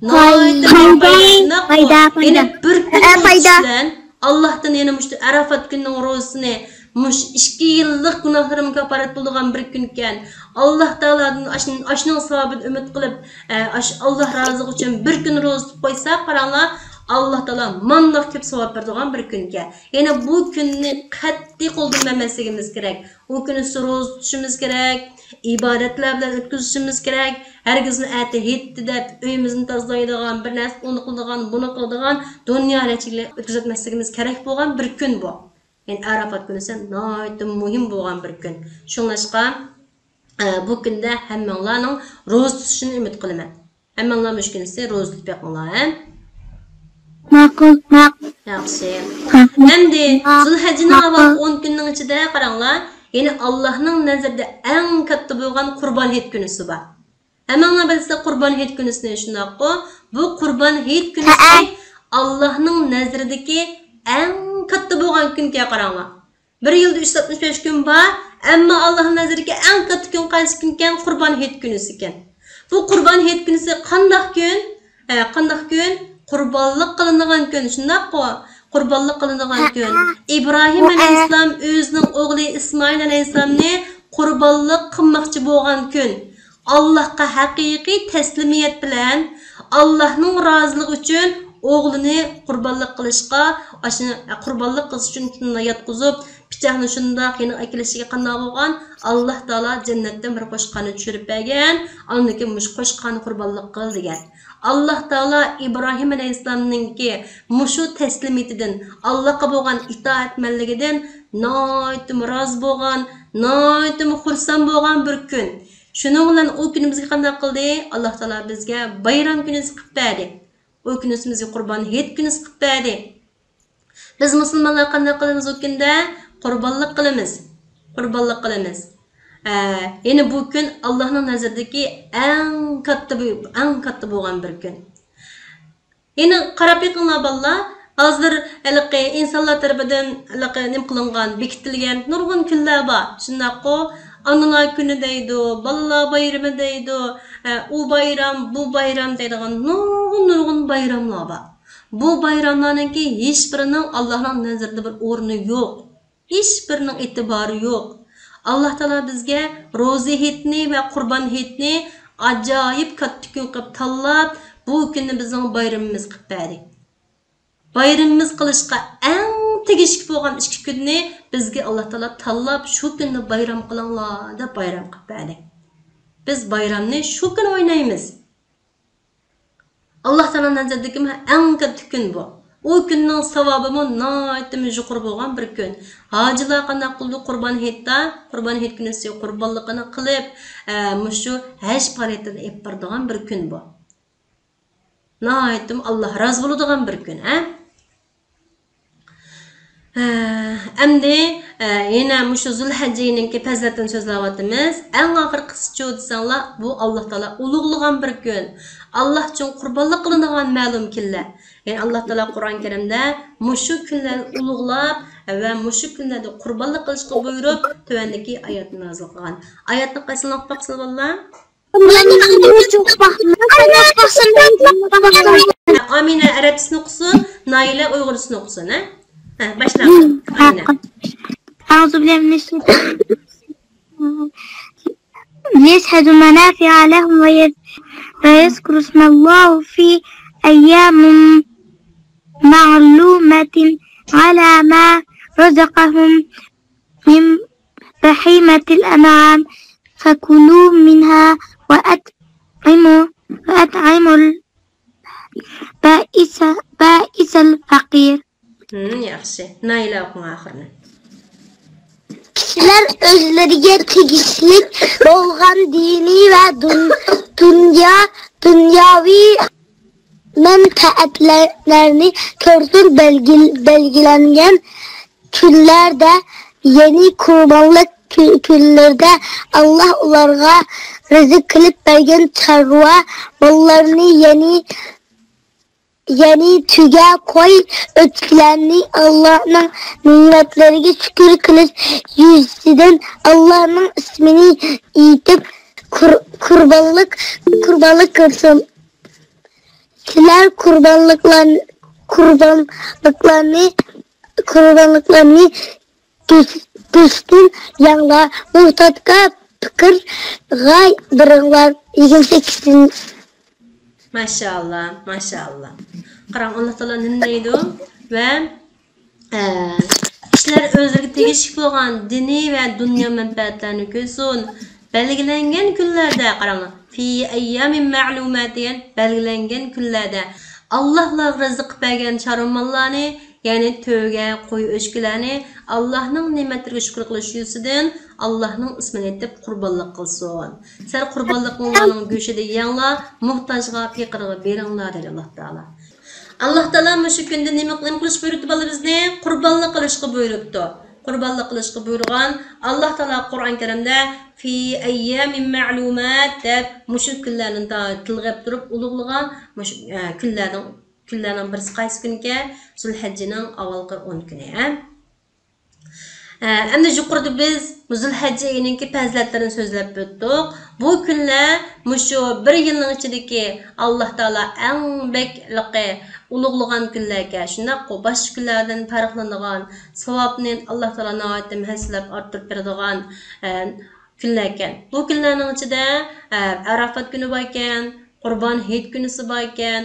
ناھايىتى پايدا، پايدا، پايدا، شۇنداقمۇ؟ پايدا، پايدا. يەنە بىر كۈن ئە، ئە، پايدا. بىلەن ئاللاھتىن يەنە مۇشۇ ئەرافات كۈنىنىڭ روزىسىنى، مۇشۇ ئىككى يىللىق گۇناھلىرىمغا كاپارەت بولىدىغان بىر كۈنكەن. ئاللاھ تائالادىن ئاشۇ، ئاشۇنىڭ ساۋابىنى ئۈمىد قىلىپ، ئە، ئاشۇ ئاللاھ رازىلىقى ئۈچۈن بىر كۈن روزا تۇتۇپ قويساق، قاراڭلار، ئاللاھ تائالا مانداق كۆپ ساۋاب بېرىدىغان بىر كۈنكەن. يەنە بۇ كۈننى قەتئىي قولدىن بەرمەسلىكىمىز كېرەك. ئۇ كۈنى روزا تۇتۇشىمىز كېرەك، ئىبادەتلەر بىلەن ئۆتكۈزۈشىمىز كېرەك. ھەرگىزمۇ ئەتە ھېيتتى دەپ ئۆيىمىزنى تازىلايدىغان، بىر نەرسە ئۇنى قىلىدىغان، بۇنى قىلىدىغان دۇنيا رەچىگىلەر ئۆتكۈزۈۋەتمەسلىكىمىز كېرەك بولغان بىر كۈن بۇ. يەنى ئەرافات كۈنى ناھايىتى مۇھىم بولغان بىر كۈن. شۇڭلاشقا، ئە، بۇ كۈندە ھەممىڭلارنىڭ روزا تۇتۇشىنى ئۈمىد قىلىمەن. ھەممىڭلار مۇشۇ كۈنىسى روزا تۇتۇپ بېقىڭلار، ھە؟ ماقۇل، ماقۇل. ياخشى. ماقۇل. ئەمدى ماقۇل. زۇلھەججىنىڭ ئاۋۋال ئون كۈننىڭ ئىچىدە قاراڭلار، يەنى ئاللاھنىڭ نەزىرىدە ئەڭ كاتتا بولغان قۇربان ھېيت كۈنىسى بار. ھەممىڭلار بىلىسىلەر قۇربان ھېيت كۈنىسىنى، شۇنداققۇ؟ بۇ قۇربان ھېيت كۈنىسى ھەئە. ئاللاھنىڭ نەزىرىدىكى ئەڭ كاتتا بولغان كۈنكەن، قاراڭلار. بىر يىلدا ئۈچ يۈز ئاتمىش بەش كۈن بار، ئەمما ئاللاھنىڭ نەزىرىدىكى ئەڭ كاتتا كۈن قايسى كۈنكەن؟ قۇربان ھېيت كۈنىسىكەن. بۇ قۇربان ھېيت كۈنىسى قانداق كۈن؟ ھە، قانداق كۈن؟ قۇربانلىق قىلىنىدىغان كۈن، شۇنداققۇ؟ قۇربانلىق قىلىنىدىغان كۈن. ئىبراھىم ئەلەيھىسسالام ئۆزىنىڭ ئوغلى ئىسمائىل ئەلەيھىسسالامنى قۇربانلىق قىلماقچى بولغان كۈن. ئاللاھقا ھەقىقىي تەسلىمىيەت بىلەن، ئاللاھنىڭ رازىلىقى ئۈچۈن ئوغلىنى قۇربانلىق قىلىشقا، ئاشۇ قۇربانلىق قىلىش ئۈچۈن شۇنداق ياتقۇزۇپ، پىچاقنى شۇنداق يېنىغا ئەكېلىشىگە قانداق بولغان؟ ئاللاھ تائالا جەننەتتىن بىر قوچقارنى چۈشۈرۈپ بەرگەن، ئاندىن كېيىن مۇشۇ قوچقارنى قۇربانلىق قىل دېگەن. ئاللاھ تائالا ئىبراھىم ئەلەيھىسسالامنىڭكى مۇشۇ تەسلىمىيىتىدىن، ئاللاھقا بولغان ئىتائەتمەنلىكىدىن ناھايىتىمۇ رازى بولغان، ناھايىتىمۇ خۇرسەن بولغان بىر كۈن. شۇنىڭ بىلەن ئۇ كۈنىمىزگە قانداق قىلدى؟ ئاللاھ تائالا بىزگە بايرام كۈنىسى قىلىپ بەردى. ئۇ كۈنىمىزگە قۇربان ھېيت كۈنىسى قىلىپ بەردى. بىز مۇسۇلمانلار قانداق قىلىمىز ئۇ كۈندە؟ قۇربانلىق قىلىمىز. قۇربانلىق قىلىمىز. ئە، يەنى بۇ كۈن ئاللاھنىڭ نەزىرىدىكى ئەڭ كاتتا، ئەڭ كاتتا بولغان بىر كۈن. يەنە قاراپ بېقىڭلار بالىلار، ھازىر ھېلىقى ئىنسانلار تەرىپىدىن ھېلىقى نېمە قىلىنغان، بېكىتىلگەن نۇرغۇن كۈنلەر بار. شۇنداققۇ؟ ئانىلار كۈنى دەيدۇ، بالىلار بايرىمى دەيدۇ، ئە، ئۇ بايرام، بۇ بايرام دەيدىغان نۇرغۇن، نۇرغۇن بايراملار بار. بۇ بايراملارنىڭكى ھېچبىرىنىڭ ئاللاھنىڭ نەزىرىدە بىر ئورنى يوق. ھېچبىرىنىڭ ئېتىبارى يوق. ئاللاھ تائالا بىزگە روزا ھېيتنى ۋە قۇربان ھېيتنى ئاجايىپ كاتتا كۈن قىلىپ تاللاپ، بۇ كۈننى بىزنىڭ بايرىمىمىز قىلىپ بەردى. بايرىمىمىز قىلىشقا ئەڭ تېگىشلىك بولغان ئىككى كۈننى بىزگە ئاللاھ تائالا تاللاپ، شۇ كۈننى بايرام قىلىڭلار دەپ بايرام قىلىپ بەردى. بىز بايرامنى شۇ كۈنى ئوينايمىز. ئاللاھ تائالا نەزىرىدىكى ئەڭ كاتتا كۈن بۇ. ئۇ كۈننىڭ ساۋابىمۇ ناھايىتىمۇ يۇقىرى بولغان بىر كۈن. ھاجىلار قانداق قىلىدۇ؟ قۇربان ھېيتتا، قۇربان ھېيت كۈنىسى قۇربانلىقىنى قىلىپ، ئە، مۇشۇ ھەج پائالىيەتلىرىنى ئېلىپ بارىدىغان بىر كۈن بۇ. ناھايىتىمۇ ئاللا رازى بولىدىغان بىر كۈن، ھە؟ ھە، ئەمدى، ئە، يەنە مۇشۇ زۇلھەججە ئېيىنىڭكى پەزىلەتلىرىنى سۆزلەۋاتىمىز. ئەڭ ئاخىرقىسىچۇ دېسەڭلار، بۇ ئاللا تائالا ئۇلۇغلىغان بىر كۈن. ئاللا ئۈچۈن قۇربانلىق قىلىنىدىغان مەلۇم كۈنلەر. يەنى ئاللا تائالا قۇرئان كەرىمدە مۇشۇ كۈنلەرنى ئۇلۇغلاپ ۋە مۇشۇ كۈنلەردە قۇربانلىق قىلىشقا بۇيرۇپ، تۆۋەندىكى ئايەتنى نازىل قىلغان. ئايەتنى قايسىنى ئوقۇپ باقسىلە، بالىلار؟ ئامىنە ئەرەبچىسىنى ئوقۇسۇن، نايلە ئۇيغۇرچىسىنى ئوقۇسۇن، ھە؟ ھە، باشلاڭ. ئامىنە. أعوذ بالله من الشيطان الرجيم. ليشهدوا منافع لهم ويذ-، ويذكروا اسم الله في أيام معلومة على ما رزقهم من بهيمة الأنعام فكلوا منها وأطعموا، وأطعموا البائس، بائس الفقير. ھىم، ياخشى. نايلە ئوقۇڭ ئاخىرىنى. كىشىلەر ئۆزلىرىگە تېگىشلىك بولغان دىنىي ۋە دۇن-، دۇنيا، دۇنياۋى مەنپەئەتلەرنى كۆرسۇن، بەلگىل-، بەلگىلەنگەن كۈنلەردە، يەنى قۇربانلىق كۈ-، كۈنلىرىدە ئاللا ئۇلارغا رىزىق قىلىپ بەرگەن چارۋا ماللارنى، يەنى، يەنى تۆگە، قوي، ئۆچكىلەرنى ئاللانىڭ نېمەتلىرىگە شۈكۈر قىلىش يۈزىسىدىن ئاللانىڭ ئىسمىنى ئېيتىپ قۇر-، قۇربانلىق، قۇربانلىق قىلسۇن. سىلەر قۇربانلىقلار-، قۇربانلىقلارنى، قۇربانلىقلارنى گۆش-، گۆشتىن يەڭلار، موھتاجغا، پېقىرغا بېرىڭلار. يىگىرمە سەككىزىنچى. ماشائاللا، ماشائاللا. قاراڭ، ئاللا تائالا نېمە دەيدۇ؟ ۋە ئە، كىشىلەر ئۆزلىرىگە تېگىشلىك بولغان دىنىي ۋە دۇنيا مەنپەئەتلەرنى كۆرسۇن. بەلگىلەنگەن كۈنلەردە، قاراڭلار، في أيام معلومات دېگەن بەلگىلەنگەن كۈنلەردە ئاللاھلارغا رىزىق قىلىپ بەرگەن چارۋا ماللارنى، يەنى تۆگە، قوي، ئۆچكىلەرنى ئاللاھنىڭ نېمەتلىرىگە شۈكۈر قىلىش يۈزىسىدىن ئاللاھنىڭ ئىسمىنى ئېيتىپ قۇربانلىق قىلسۇن. سىلەر قۇربانلىقىڭلارنىڭ گۆشىدىن يەڭلار، موھتاجغا، پېقىرغا بېرىڭلار، دەيدۇ ئاللا تائالا. ئاللا تائالا مۇشۇ كۈندە نېمە، نېمە قىلىشقا بۇيرۇپتۇ، بالىلار، بىزنى؟ قۇربانلىق قىلىشقا بۇيرۇپتۇ. قۇربانلىق قىلىشقا بۇيرۇغان. ئاللا تائالا قۇرئان كەرىمدە في أيام معلومات دەپ مۇشۇ كۈنلەرنى تا-، تىلغا ئېلىپ تۇرۇپ ئۇلۇغلىغان. مۇشۇ، ئە، كۈنلەرنىڭ، كۈنلەرنىڭ بىرسى قايسى كۈنكەن؟ زۇلھەججىنىڭ ئاۋۋالقى ئون كۈنى، ھە؟ ئە، ئەمدى يۇقىرىدا بىز زۇلھەججە ئېيىنىڭكى پەزىلەتلىرىنى سۆزلەپ ئۆتتۇق. بۇ كۈنلەر مۇشۇ بىر يىلنىڭ ئىچىدىكى ئاللا تائالا ئەڭ بەك ھېلىقى ئۇلۇغلىغان كۈنلەركەن. شۇنداققۇ، باشقا كۈنلەردىن پەرقلىنىدىغان ساۋابنى ئاللا تائالا ناھايىتى ھەسسىلەپ ئارتتۇرۇپ بېرىدىغان، ئە، كۈنلەركەن. بۇ كۈنلەرنىڭ ئىچىدە، ئە، ئاراپات كۈنى باركەن، قۇربان ھېيت كۈنىسى باركەن.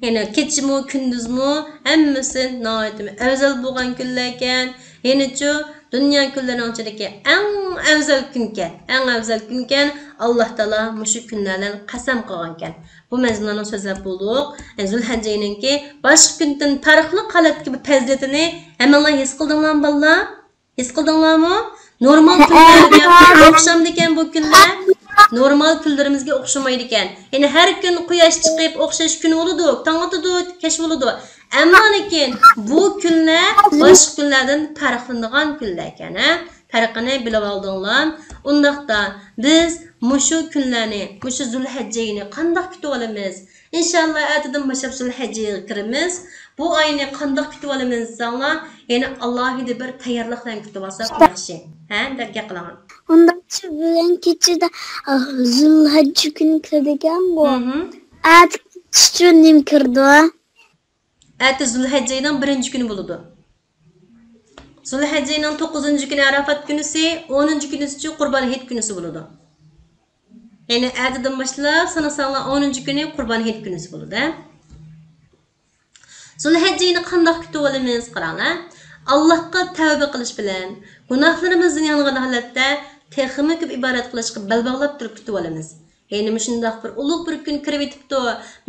يەنە كېچىمۇ، كۈندۈزمۇ ھەممىسى ناھايىتى ئەۋزەل بولغان كۈنلەركەن. يەنىچۇ، دۇنيا كۈنلىرىنىڭ ئىچىدىكى ئەڭ ئەۋزەل كۈنكەن، ئەڭ ئەۋزەل كۈنكەن. ئاللا تائالا مۇشۇ كۈنلەر بىلەن قەسەم قىلغانكەن. بۇ مەزمۇنلارنى سۆزلەپ بولدۇق. يەنى زۇلھەججە ئېيىنىڭكى باشقا كۈندىن پەرقلىق ھالەتتىكى بۇ پەزىلىتىنى ھەممىڭلار ھېس قىلدىڭلارمۇ، بالىلار؟ ھېس قىلدىڭلارمۇ؟ نورمال كۈنلەرگە ئوخشامدىكەن بۇ كۈنلەر؟ نورمال كۈنلىرىمىزگە ئوخشىمايدىكەن. يەنى ھەر كۈن قۇياش چىقىپ، ئوخشاش كۈن بولىدۇ، تاڭ ئاتىدۇ، كەچ بولىدۇ. ئەمما لېكىن بۇ كۈنلەر باشقا كۈنلەردىن پەرقلىنىدىغان كۈنلەركەن، ھە؟ پەرقىنى بىلىۋالدىڭلار. ئۇنداقتا بىز مۇشۇ كۈنلەرنى، مۇشۇ زۇلھەججە ئېيىنى قانداق كۈتۈۋالىمىز؟ ئىنشاللا، ئەتىدىن باشلاپ زۇلھەججىگە كىرىمىز. بۇ ئاينى قانداق كۈتۈۋالىمىز دېسەڭلار، يەنە ئالاھىدە بىر تەييارلىق بىلەن كۈتۈۋالساق ياخشى. ھە، دەپ گەپ قىلىڭ. ئۇنداقچە بۈگۈن كېچىدە، ئاھ، زۇلھەججە كۈنى كىرىدىكەنغۇ. مھم. ئەتە كېچىچە نېمە كىرىدۇ؟ ئەتە زۇلھەججە ئېيىنىڭ بىرىنچى كۈنى بولىدۇ. زۇلھەججە ئېيىنىڭ توققۇزىنچى كۈنى ئاراپات كۈنىسى، ئونىنچى كۈنىسىچۇ قۇربان ھېيت كۈنىسى بولىدۇ. يەنى ئەتىدىن باشلاپ سانىساڭلار، ئونىنچى كۈنى قۇربان ھېيت كۈنىسى بولىدۇ، ھە؟ زۇلھەججە ئېيىنى قانداق كۈتۈۋالىمىز؟ قاراڭلار، ئاللاھقا تەۋبە قىلىش بىلەن، گۇناھلىرىمىزدىن يانغان ھالەتتە تېخىمۇ كۆپ ئىبادەت قىلىشقا بەل باغلاپ تۇرۇپ كۈتۈۋالىمىز. يەنى مۇشۇنداق بىر ئۇلۇغ بىر كۈن كىرىۋېتىپتۇ،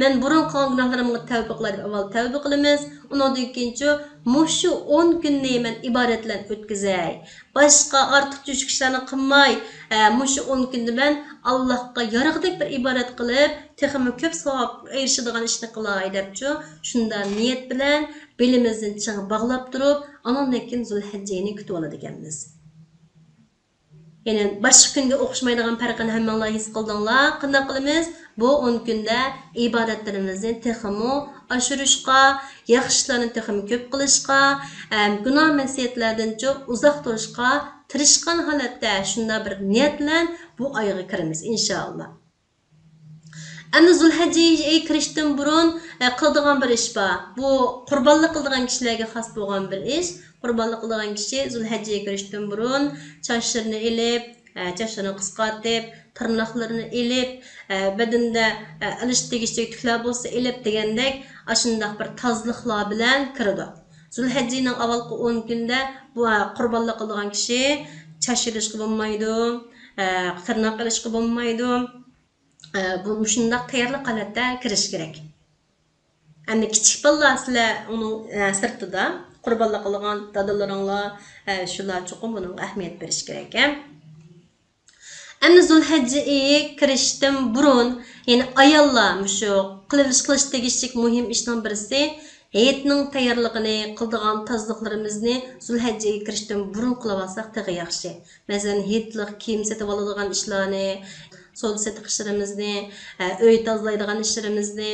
مەن بۇرۇن قىلغان گۇناھلىرىمغا تەۋبە قىلاي دەپ ئاۋۋال تەۋبە قىلىمىز. ئۇنىڭدىن كېيىنچۇ مۇشۇ ئون كۈننى مەن ئىبادەت بىلەن ئۆتكۈزەي. باشقا ئارتۇق جۈشۈك ئىشلارنى قىلماي، ئە، مۇشۇ ئون كۈندە مەن ئاللاھقا يارىغۇدەك بىر ئىبادەت قىلىپ، تېخىمۇ كۆپ ساۋابقا ئېرىشىدىغان ئىشنى قىلاي دەپچۇ، شۇنداق نىيەت بىلەن بېلىمىزنى چىڭ باغلاپ تۇرۇپ، ئانىڭدىن كېيىن زۇلھەججە ئېيىنى كۈتۈۋالىدىكەنمىز. يەنى باشقا كۈنگە ئوخشىمايدىغان پەرقىنى ھەممىڭلار ھېس قىلدىڭلار. قانداق قىلىمىز؟ بۇ ئون كۈندە ئىبادەتلىرىمىزنى تېخىمۇ ئاشۇرۇشقا، ياخشى ئىشلارنى تېخىمۇ كۆپ قىلىشقا، ئەم، گۇناھ مەسىيەتلەردىنچۇ ئۇزاق تۇرۇشقا تىرىشقان ھالەتتە شۇنداق بىر نىيەت بىلەن بۇ ئايغا كىرىمىز، ئىنشائاللا. ئەمدى زۇلھەججە ئېيى كىرىشتىن بۇرۇن، ئە، قىلىدىغان بىر ئىش بار. بۇ قۇربانلىق قىلىدىغان كىشىلەرگە خاس بولغان بىر ئىش. قۇربانلىق قىلىدىغان كىشى زۇلھەججە ئېيى كىرىشتىن بۇرۇن چاچلىرىنى ئېلىپ، ئە، چاچلىرىنى قىسقارتىپ، تىرناقلىرىنى ئېلىپ، ئە، بەدىنىدە، ئە، ئېلىش تېگىشلىك تۈكلەر بولسا ئېلىپ دېگەندەك، ئاشۇنداق بىر تازىلىقلار بىلەن كىرىدۇ. زۇلھەججىنىڭ ئاۋۋالقى ئون كۈنىدە بۇ، ئە، قۇربانلىق قىلىدىغان كىشى چاچ ئېلىشقا بولمايدۇ، ئە، تىرناق ئېلىشقا بولمايدۇ. ئە، بۇ مۇشۇنداق تەييارلىق ھالەتتە كىرىش كېرەك. ئەمدى كىچىك بالىلار سىلەر ئۇنىڭ، ئە، سىرتىدا، قۇربانلىق قىلىدىغان دادىلىرىڭلار، ئە، شۇلار چوقۇم بۇنىڭغا ئەھمىيەت بېرىش كېرەك، ھە. ئەمدى زۇلھەججە ئېيى كىرىشتىن بۇرۇن، يەنى ئاياللار مۇشۇ قىلىش، قىلىش تېگىشلىك مۇھىم ئىشنىڭ بىرسى، ھېيتنىڭ تەييارلىقىنى قىلىدىغان تازىلىقلىرىمىزنى زۇلھەججە ئېيى كىرىشتىن بۇرۇن قىلىۋالساق تېخى ياخشى. مەسىلەن، ھېيتلىق كىيىم سېتىۋالىدىغان ئىشلارنى، سودا سېتىق ئىشلىرىمىزنى، ئە، ئۆي تازىلايدىغان ئىشلىرىمىزنى،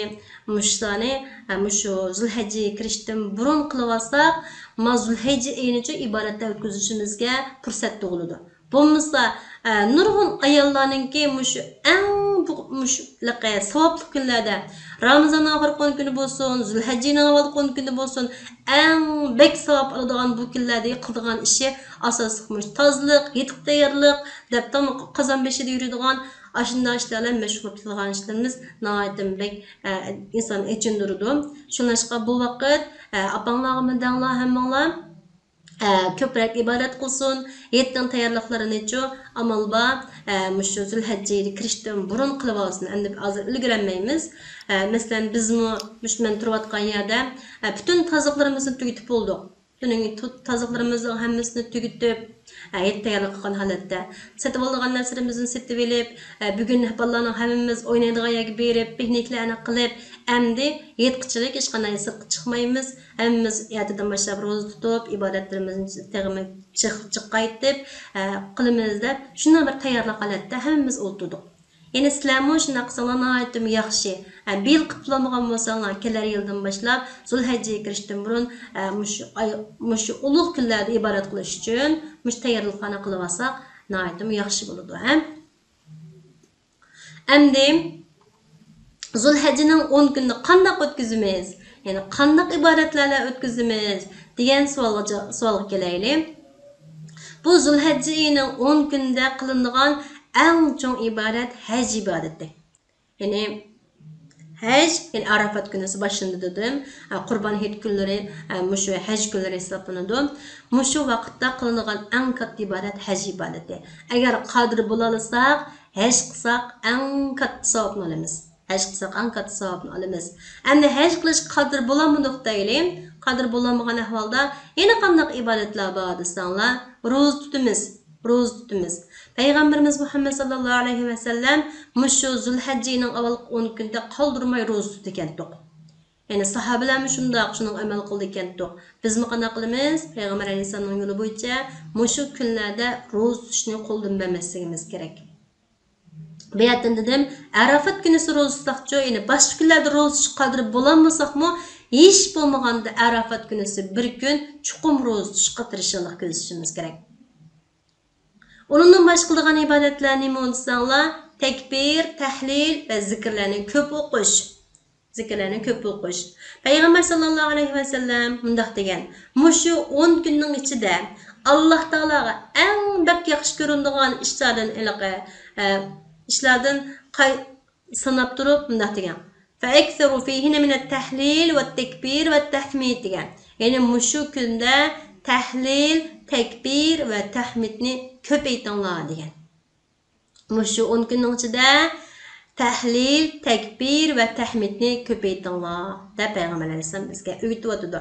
مۇشۇلارنى، ئە، مۇشۇ زۇلھەججىگە كىرىشتىن بۇرۇن قىلىۋالساق، ما زۇلھەججە ئېيىنىچۇ ئىبادەتتە ئۆتكۈزۈشىمىزگە پۇرسەت تۇغۇلىدۇ. بولمىسا، ئە، نۇرغۇن ئاياللارنىڭكى مۇشۇ ئەڭ بۇ، مۇشۇ ھېلىقى ساۋابلىق كۈنلەردە، رامىزاننىڭ ئاخىرقى ئون كۈنى بولسۇن، زۇلھەججىنىڭ ئاۋۋالقى ئون كۈنى بولسۇن، ئەڭ بەك ساۋاب ئالىدىغان بۇ كۈنلەردە قىلىدىغان ئىشى ئاساسلىق مۇشۇ تازىلىق، يېتىق تەييارلىق، دەپ تام قازان بېشىدا يۈرىدىغان ئاشۇنداق ئىشلار بىلەن مەشغۇل بولۇپ تۇرغان ئىشلىرىمىز ناھايىتى بەك، ئە، ئىنساننى ئېچىندۇرىدۇ. شۇڭلاشقا بۇ ۋاقىت، ئە، ئاپاڭلارغىمۇ دەڭلار ھەممىڭلار، ئە، كۆپرەك ئىبادەت قىلسۇن. ھېيتنىڭ تەييارلىقلىرىنىچۇ ئامال بار، ئە، مۇشۇ زۇلھەججە ئېيى كىرىشتىن بۇرۇن قىلىۋالسۇن. ئەمدى ھازىر ئۈلگۈرەلمەيمىز. ئە، مەسىلەن، بىزمۇ مۇشۇ مەن تۇرۇۋاتقان يەردە، ئە، پۈتۈن تازىلىقلىرىمىزنى تۈگىتىپ بولدۇق. تۈنۈگۈن تو-، تازىلىقلىرىمىزنىڭ ھەممىسىنى تۈگىتىپ، ھە، ھېيت تەييارلىق قىلغان ھالەتتە سېتىۋالىدىغان نەرسىلىرىمىزنى سېتىۋېلىپ، ھە، بۈگۈن بالىلارنىڭ ھەممىمىز ئوينايدىغان يەرگە بېرىپ، پىكنىكلەرنى قىلىپ، ئەمدى ھېيتقىچىلىك ھېچقانداق سىرتقا چىقمايمىز. ھەممىمىز ئەتىدىن باشلاپ روزا تۇتۇپ، ئىبادەتلىرىمىزنى تېخىمۇ جىق، جىق قايتىپ، ھە، قىلىمىز دەپ، شۇنداق بىر تەييارلىق ھالەتتە ھەممىمىز ئولتۇردۇق. يەنى سىلەرمۇ شۇنداق قىلساڭلار ناھايىتىمۇ ياخشى. ھە، بىيىل قىلىپ بولالمىغان بولساڭلار، كېلەر يىلدىن باشلاپ زۇلھەججىگە كىرىشتىن بۇرۇن، ھە، مۇشۇ ئاي، مۇشۇ ئۇلۇغ كۈنلەردە ئىبادەت قىلىش ئۈچۈن مۇشۇ تەييارلىقلارنى قىلىۋالساق ناھايىتىمۇ ياخشى بولىدۇ، ھە. ئەمدى زۇلھەججىنىڭ ئون كۈنىنى قانداق ئۆتكۈزىمىز؟ يەنى قانداق ئىبادەتلەر بىلەن ئۆتكۈزىمىز؟ دېگەن سوئالغا جا-، سوئالغا كېلەيلى. بۇ زۇلھەججە ئېيىنىڭ ئون كۈنىدە قىلىنىدىغان ئەڭ چوڭ ئىبادەت ھەج ئىبادىتى. يەنى ھەج، يەنى ئاراپات كۈنىسى باشلىنىدۇ دېدىم. ئە، قۇربان ھېيت كۈنلىرى، ئە، مۇشۇ ھەج كۈنلىرى ھېسابلىنىدۇ. مۇشۇ ۋاقىتتا قىلىنىدىغان ئەڭ كاتتا ئىبادەت ھەج ئىبادىتى. ئەگەر قادىر بولالىساق، ھەج قىلساق ئەڭ كاتتا ساۋابنى ئالىمىز. ھەج قىلساق ئەڭ كاتتا ساۋابنى ئالىمىز. ئەمدى ھەج قىلىشقا قادىر بولالمىدۇق دەيلى. قادىر بولالمىغان ئەھۋالدا يەنە قانداق ئىبادەتلەر بار دېسەڭلار، روزا تۇتىمىز. روزا تۇتىمىز. پەيغەمبىرىمىز مۇھەممەد ساللاللاھۇ ئەلەيھى ۋەسەللەم مۇشۇ زۇلھەججىنىڭ ئاۋۋالقى ئون كۈنىدە قالدۇرماي روزا تۇتىدىكەنتۇق. يەنى ساھابىلەرمۇ شۇنداق، شۇنىڭغا ئەمەل قىلىدىكەنتۇق. بىزمۇ قانداق قىلىمىز؟ پەيغەمبەر ئەلەيھىسسالامنىڭ يولى بويىچە مۇشۇ كۈنلەردە روزا تۇتۇشنى قولدىن بەرمەسلىكىمىز كېرەك. بۇ يەردىن دېدىم، ئەرافات كۈنىسى روزا تۇتساقچۇ، يەنى باشقا كۈنلەردە روزا تۇتۇشقا قادىر بولالمىساقمۇ، ھېچ بولمىغاندا ئەرافات كۈنىسى بىر كۈن چوقۇم روزا تۇتۇشقا تىرىشچانلىق كۆرسىتىشىمىز كېرەك. ئۇنىڭدىن باشقا قىلىدىغان ئىبادەتلەر نېمە دېسەڭلار، تەكبىر، تەھلىل ۋە زىكىرلەرنى كۆپ ئوقۇش. زىكىرلەرنى كۆپ ئوقۇش. پەيغەمبەر ساللاللاھۇ ئەلەيھى ۋەسەللەم مۇنداق دېگەن، مۇشۇ ئون كۈننىڭ ئىچىدە ئاللاھ تائالاغا ئەڭ بەك ياخشى كۆرۈنىدىغان ئىشلاردىن ھېلىقى، ئە، ئىشلاردىن قاي-، ساناپ تۇرۇپ مۇنداق دېگەن، فَأَكْثِرُوا فِيهِنَّ مِنَ التَّهْلِيلِ وَالتَّكْبِيرِ وَالتَّحْمِيدِ دېگەن. يەنى مۇشۇ كۈندە تەھلىل، تەكبىر ۋە تەھمىدنى كۆپ ئېيتىڭلار دېگەن. مۇشۇ ئون كۈننىڭ ئىچىدە تەھلىل، تەكبىر ۋە تەھمىدنى كۆپەيتىڭلار، دەپ پەيغەمبەر ئەلەيھىسسالام بىزگە ئۆگىتىۋاتىدۇ.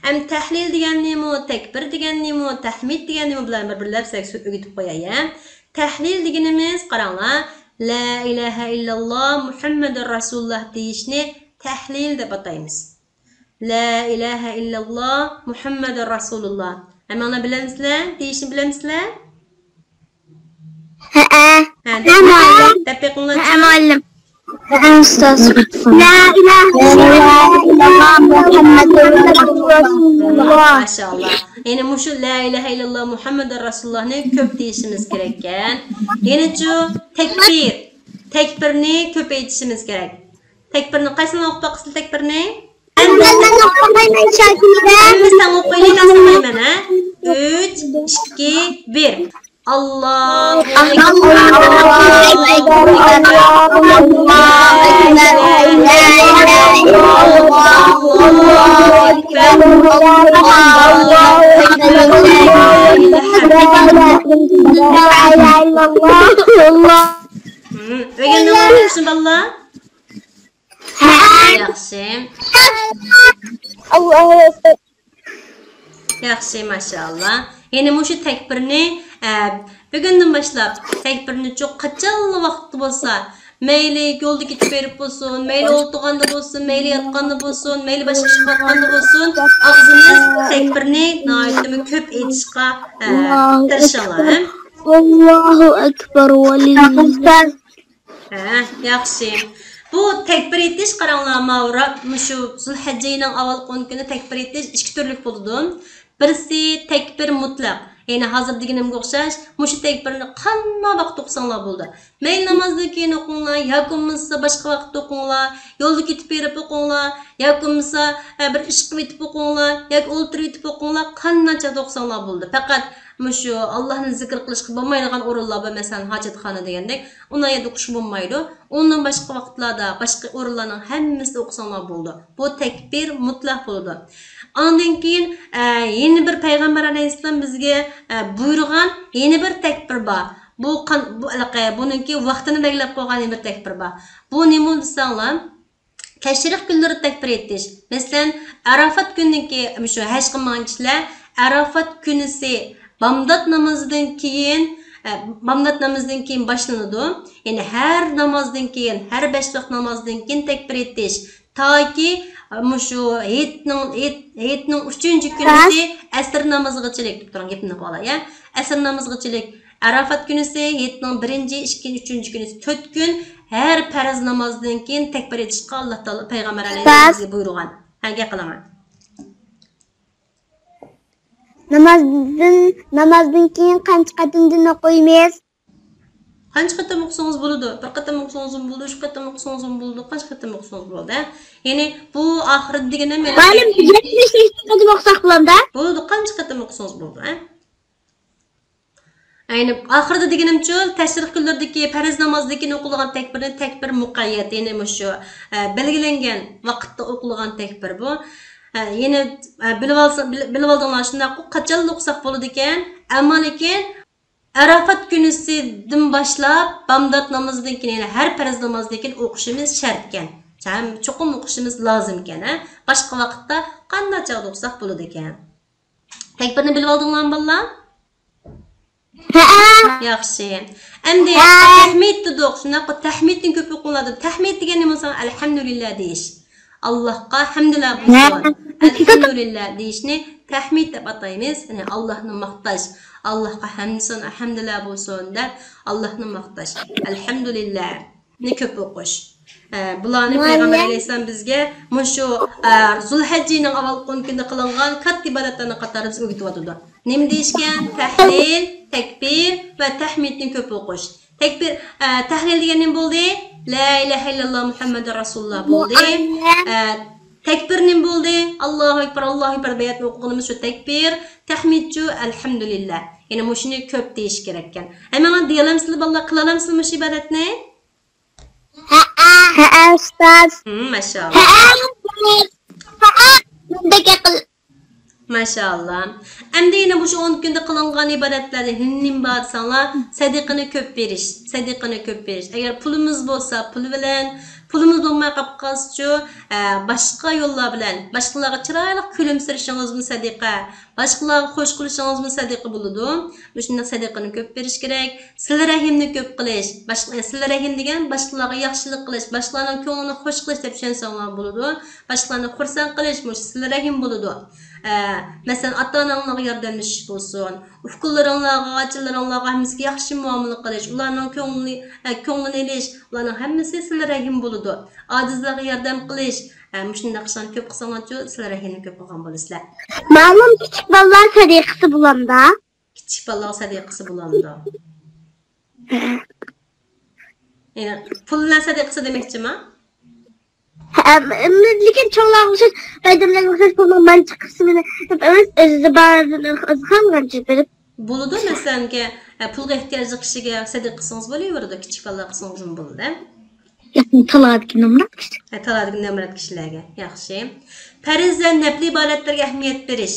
ئەمدى تەھلىل دېگەن نېمە، تەكبىر دېگەن نېمە، تەھمىد دېگەن نېمە، بۇلارنى بىر بىرلەپ سىلەرگە ئۆگىتىپ قوياي، ھە. تەھلىل دېگىنىمىز، قاراڭلار، لا ئىلاھە ئىللاللا مۇھەممەدۇر رەسۇلۇللا دېيىشنى تەھلىل دەپ ئاتايمىز. لا ئىلاھە ئىللاللا مۇھەممەدۇر رەسۇلۇللا. ھەممىڭلار بىلەمسىلەر؟ دېيىشنى بىلەمسىلەر؟ ھەئە. ھە، ھە، دەپ، مۇئەللىم. دەپ بېقىڭلارچۇ. ھەئە، مۇئەللىم. ھەئە، ئۇستاز. لا ئىلاھە ئىللاللا مۇھەممەدۇر رەسۇلۇللا. ماشائاللا. يەنى مۇشۇ لا ئىلاھە ئىللاللا مۇھەممەدۇر رەسۇلۇللانى كۆپ دېيىشىمىز كېرەككەن. يەنىچۇ، تەكبىر. تەكبىرنى كۆپەيتىشىمىز كېرەك. تەكبىرنى قايسىڭلار ئوقۇپ باققىسىلەر تەكبىرنى؟ مەن، مەن ئوقۇپ باقايمەن، شاكىرە. ھەممىمىز تەڭ ئوقۇيلى، تاسلىمايمەن، ھە؟ ئۈچ، ئىككى، بىر. ئاللاھۇ ئەكبەر. ئاللاھۇ ئەكبەر. ئۆگەندىڭلارمۇ، ياخشىمۇ بالىلار؟ ياخشى. ئاللاھۇ ئەكبەر. ياخشى، ماشائاللا. يەنى مۇشۇ تەكبىرنى، ئە، بۈگۈندىن باشلاپ تەكبىرنىچۇ قاچانلا ۋاقىتتا بولسا، مەيلى يولدا كېتىپ بېرىپ بولسۇن، مەيلى ئولتۇرغاندا بولسۇن، مەيلى ياتقاندا بولسۇن، مەيلى باشقا ئىش قىلىۋاتقاندا بولسۇن، ئاغزىمىز تەكبىرنى ناھايىتىمۇ كۆپ ئېيتىشقا، ئە، تىرىشىڭلار، ھە؟ ئاللاھۇ ئەكبەر، ۋەلىللاھ. ھە، ياخشى. بۇ تەكبىر ئېيتىش، قاراڭلار، ماۋۇ را-، مۇشۇ زۇلھەججە ئېيىنىڭ ئاۋۋالقى ئون كۈنى تەكبىر ئېيتىش ئىككى تۈرلۈك بولىدۇ. بىرسى تەكبىر مۇتلەق، يەنى ھازىر دېگىنىمگە ئوخشاش، مۇشۇ تەكبىرنى قانداق ۋاقىتتا ئوقۇساڭلار بولىدۇ. مەيلى نامازدىن كېيىن ئوقۇڭلار، ياكى بولمىسا باشقا ۋاقىتتا ئوقۇڭلار، يولدا كېتىپ بېرىپ ئوقۇڭلار، ياكى بولمىسا، ئە، بىر ئىش قىلىۋېتىپ ئوقۇڭلار، ياكى ئولتۇرۇۋېتىپ ئوقۇڭلار، قانداق چاغدا ئوقۇساڭلار بولىدۇ. پەقەت مۇشۇ ئاللاھنى زىكىر قىلىشقا بولمايدىغان ئورۇنلار بار، مەسىلەن، ھاجەتخانا دېگەندەك، ئۇنداق يەردە ئوقۇشقا بولمايدۇ. ئۇندىن باشقا ۋاقىتلاردا، باشقا ئورۇنلارنىڭ ھەممىسىدە ئوقۇساڭلار بولىدۇ. بۇ تەكبىر مۇتلەق بولىدۇ. ئاندىن كېيىن، ئە، يەنە بىر پەيغەمبەر ئەلەيھىسسالام بىزگە، ئە، بۇيرۇغان يەنە بىر تەكبىر بار. بۇ قان-، بۇ ھېلىقى، بۇنىڭكى ۋاقتىنى بەلگىلەپ قويغان يەنە بىر تەكبىر بار. بۇ نېمە دېسەڭلار، تەشرىق كۈنلىرى تەكبىر ئېيتىش. مەسىلەن، ئاراپات كۈنىدىكى، مۇشۇ ھەج قىلمىغان كىشىلەر ئاراپات كۈنىسى بامدات نامىزىدىن كېيىن، ئە، بامدات نامىزىدىن كېيىن باشلىنىدۇ. يەنى ھەر نامازدىن كېيىن، ھەر بەش ۋاق نامازدىن كېيىن تەكبىر ئېيتىش. تاكى، ئە، مۇشۇ ھېيتنىڭ، ھېيت-، ھېيتنىڭ ئۈچىنچى كۈنىسى ئەسىر نامىزىغىچىلىك دەپ تۇرۇڭ، گېپىمنى قىلىۋالاي، ئە. ئەسىر نامىزىغىچىلىك. ئاراپات كۈنىسى، ھېيتنىڭ بىرىنچى، ئىككىنچى، ئۈچىنچى كۈنىسى تۆت كۈن ھەر پەرز نامازدىن كېيىن تەكبىر ئېيتىشقا ئاللا تائالا پەيغەمبەر ئەلەيھىسسالام بىزگە بۇيرۇغان. ھە، گەپ قىلىڭ. نامازدىن، نامازدىن كېيىن قانچە قېتىمدىن ئوقۇيمىز؟ قانچە قېتىم ئوقۇسىڭىز بولىدۇ. بىر قېتىم ئوقۇسىڭىزمۇ بولىدۇ، ئۈچ قېتىم ئوقۇسىڭىزمۇ بولىدۇ، قانچە قېتىم ئوقۇسىڭىز بولىدۇ، ھە. يەنى بۇ ئاخىرىدا دېگىنىم، مۇئەللىم، يەتمىش قېتىم ئوقۇساق بولامدا؟ بولىدۇ، قانچە قېتىم ئوقۇسىڭىز بولىدۇ، ھە. ئەينى ئاخىرىدا دېگىنىمچۇ، تەشرىق كۈنلىرىدىكى پەرز نامازدىن كېيىن ئوقۇلغان تەكبىرنى تەكبىر مۇقەييەت، يەنى مۇشۇ، ئە، بەلگىلەنگەن ۋاقىتتا ئوقۇلغان تەكبىر بۇ. ئە، يەنى، ئە، بىلىۋالسا-، بىل-، بىلىۋالدىڭلار، شۇنداققۇ، قاچانلا ئوقۇساق بولىدىكەن. ئەمما لېكىن ئاراپات كۈنىسىدىن باشلاپ، بامدات نامىزىدىن كېيىن، يەنى ھەر پەرز نامازدىن كېيىن ئوقۇشىمىز شەرتكەن. ھەم چوقۇم ئوقۇشىمىز لازىمكەن، ھە؟ باشقا ۋاقىتتا قانداق چاغدا ئوقۇساق بولىدىكەن. تەكبىرنى بىلىۋالدىڭلارمۇ، بالىلار؟ ھەئە. ياخشى. ئەمدى ھە. تەھمىد دېدۇق، شۇنداققۇ، تەھمىدنى كۆپ ئوقۇڭلار دېدۇق. تەھمىد دېگەن نېمە بولسا، ئەلھەمدۇلىللا دېيىش. ئاللاھقا ھەمدۇلە بولسۇن. ھە. ئەلھەمدۇلىللا دېيىشنى تەھمىد دەپ ئاتايمىز. يەنى ئاللاھنى ماختاش. ئاللاھقا ھەمدۇسان، ھەمدۇلە بولسۇن دەپ ئاللاھنى ماختاش. ئەلھەمدۇلىللا. نى كۆپ ئوقۇش. ئە، بۇلارنى مۇئەللىم. پەيغەمبەر ئەلەيھىسسالام بىزگە مۇشۇ، ئە، زۇلھەججىنىڭ ئاۋۋالقى ئون كۈنىدە قىلىنغان كاتتا ئىبادەتلەرنىڭ قاتارىدا بىزگە ئۆگىتىۋاتىدۇ. نېمە دېيىشكەن؟ تەھلىل، تەكبىر ۋە تەھمىدنى كۆپ ئوقۇش. تەكبىر، ئە، تەھلىل دېگەن نېمە بولدى؟ لا ئىلاھە ئىللاللا مۇھەممەدۇر رەسۇلۇللا بولدى. مۇئەللىم. ئە، تەكبىر نېمە بولدى؟ ئاللاھۇ ئەكبەر، ئاللاھۇ ئەكبەر، باياتىن ئوقۇغىنىمىز شۇ تەكبىر. تەھمىدچۇ؟ ئەلھەمدۇلىللا. يەنى مۇشۇنى كۆپ دېيىش كېرەككەن. ھەممىڭلار دېيەلەمسىلەر بالىلار، قىلالامسىلەر مۇشۇ ئىبادەتنى؟ ھەئە. ھەئە، ئۇستاز. ھىم، ماشائاللا. ھەئە. ھەئە. مۇنداق قىل. ماشائاللا. ئەمدى يەنە مۇشۇ ئون كۈندە قىلىنغان ئىبادەتلەردىن نېمە بار دېسەڭلار، سەدىقىنى كۆپ بېرىش، سەدىقىنى كۆپ بېرىش. ئەگەر پۇلىمىز بولسا، پۇل بىلەن، پۇلىمىز بولماي قاپ قالسىچۇ، ئە، باشقا يوللار بىلەن، باشقىلارغا چىرايلىق كۈلۈمسىرىشىڭىزمۇ سەدىقە، باشقىلارغا خوش قىلىشىڭىزمۇ سەدىقە بولىدۇ. مۇشۇنداق سەدىقىنى كۆپ بېرىش كېرەك. سىلە رەھىمنى كۆپ قىلىش. باشقا، سىلە رەھىم دېگەن باشقىلارغا ياخشىلىق قىلىش، باشقىلارنىڭ كۆڭلىنى خوش قىلىش دەپ چۈشەنسەڭلار بولىدۇ. باشقىلارنى خۇرسەن قىلىش، مۇشۇ سىلە رەھىم بولىدۇ. ئە، مەسىلەن، ئاتا-ئاناڭلارغا ياردەملىشىش بولسۇن، ئۇكىلىرىڭلارغا، ئاچىلىرىڭلارغا ھەممىسىگە ياخشى مۇئامىلە قىلىش، ئۇلارنىڭ كۆڭلىنى، ئە، كۆڭلىنى ئېلىش، ئۇلارنىڭ ھەممىسى سىلە رەھىم بولىدۇ. ئاجىزلارغا ياردەم قىلىش، ئە، مۇشۇنداق ئىشلارنى كۆپ قىلساڭلارچۇ، سىلە رەھىمنى كۆپ قىلغان بولىسىلەر. مەلۇم كىچىك بالىلار سەدىقىسى بولامدا؟ كىچىك بالىلارغا سەدىقىسى بولامدۇ؟ يەنى پۇللار سەدىقىسى دېمەكچىما؟ ھە، لېكىن چوڭلارغا ئوخشاش، ئادەملەرگە ئوخشاش پۇلنىڭ مانچە قىسمىنى دەپ ئەمەس، ئۆزىدە باردىن ئازغانغانچە بېرىپ. بولىدۇ، مەسىلەنكى، ئە، پۇلغا ئېھتىياجلىق كىشىگە سەدىقە قىلسىڭىز بولۇۋېرىدۇ، كىچىك بالىلارغا قىلسىڭىزمۇ بولىدۇ. ياقىن تالادىكى نامرات كىشى. ھە، تالادىكى نامرات كىشىلەرگە. ياخشى. پەرز ۋە نەپلى ئىبادەتلەرگە ئەھمىيەت بېرىش.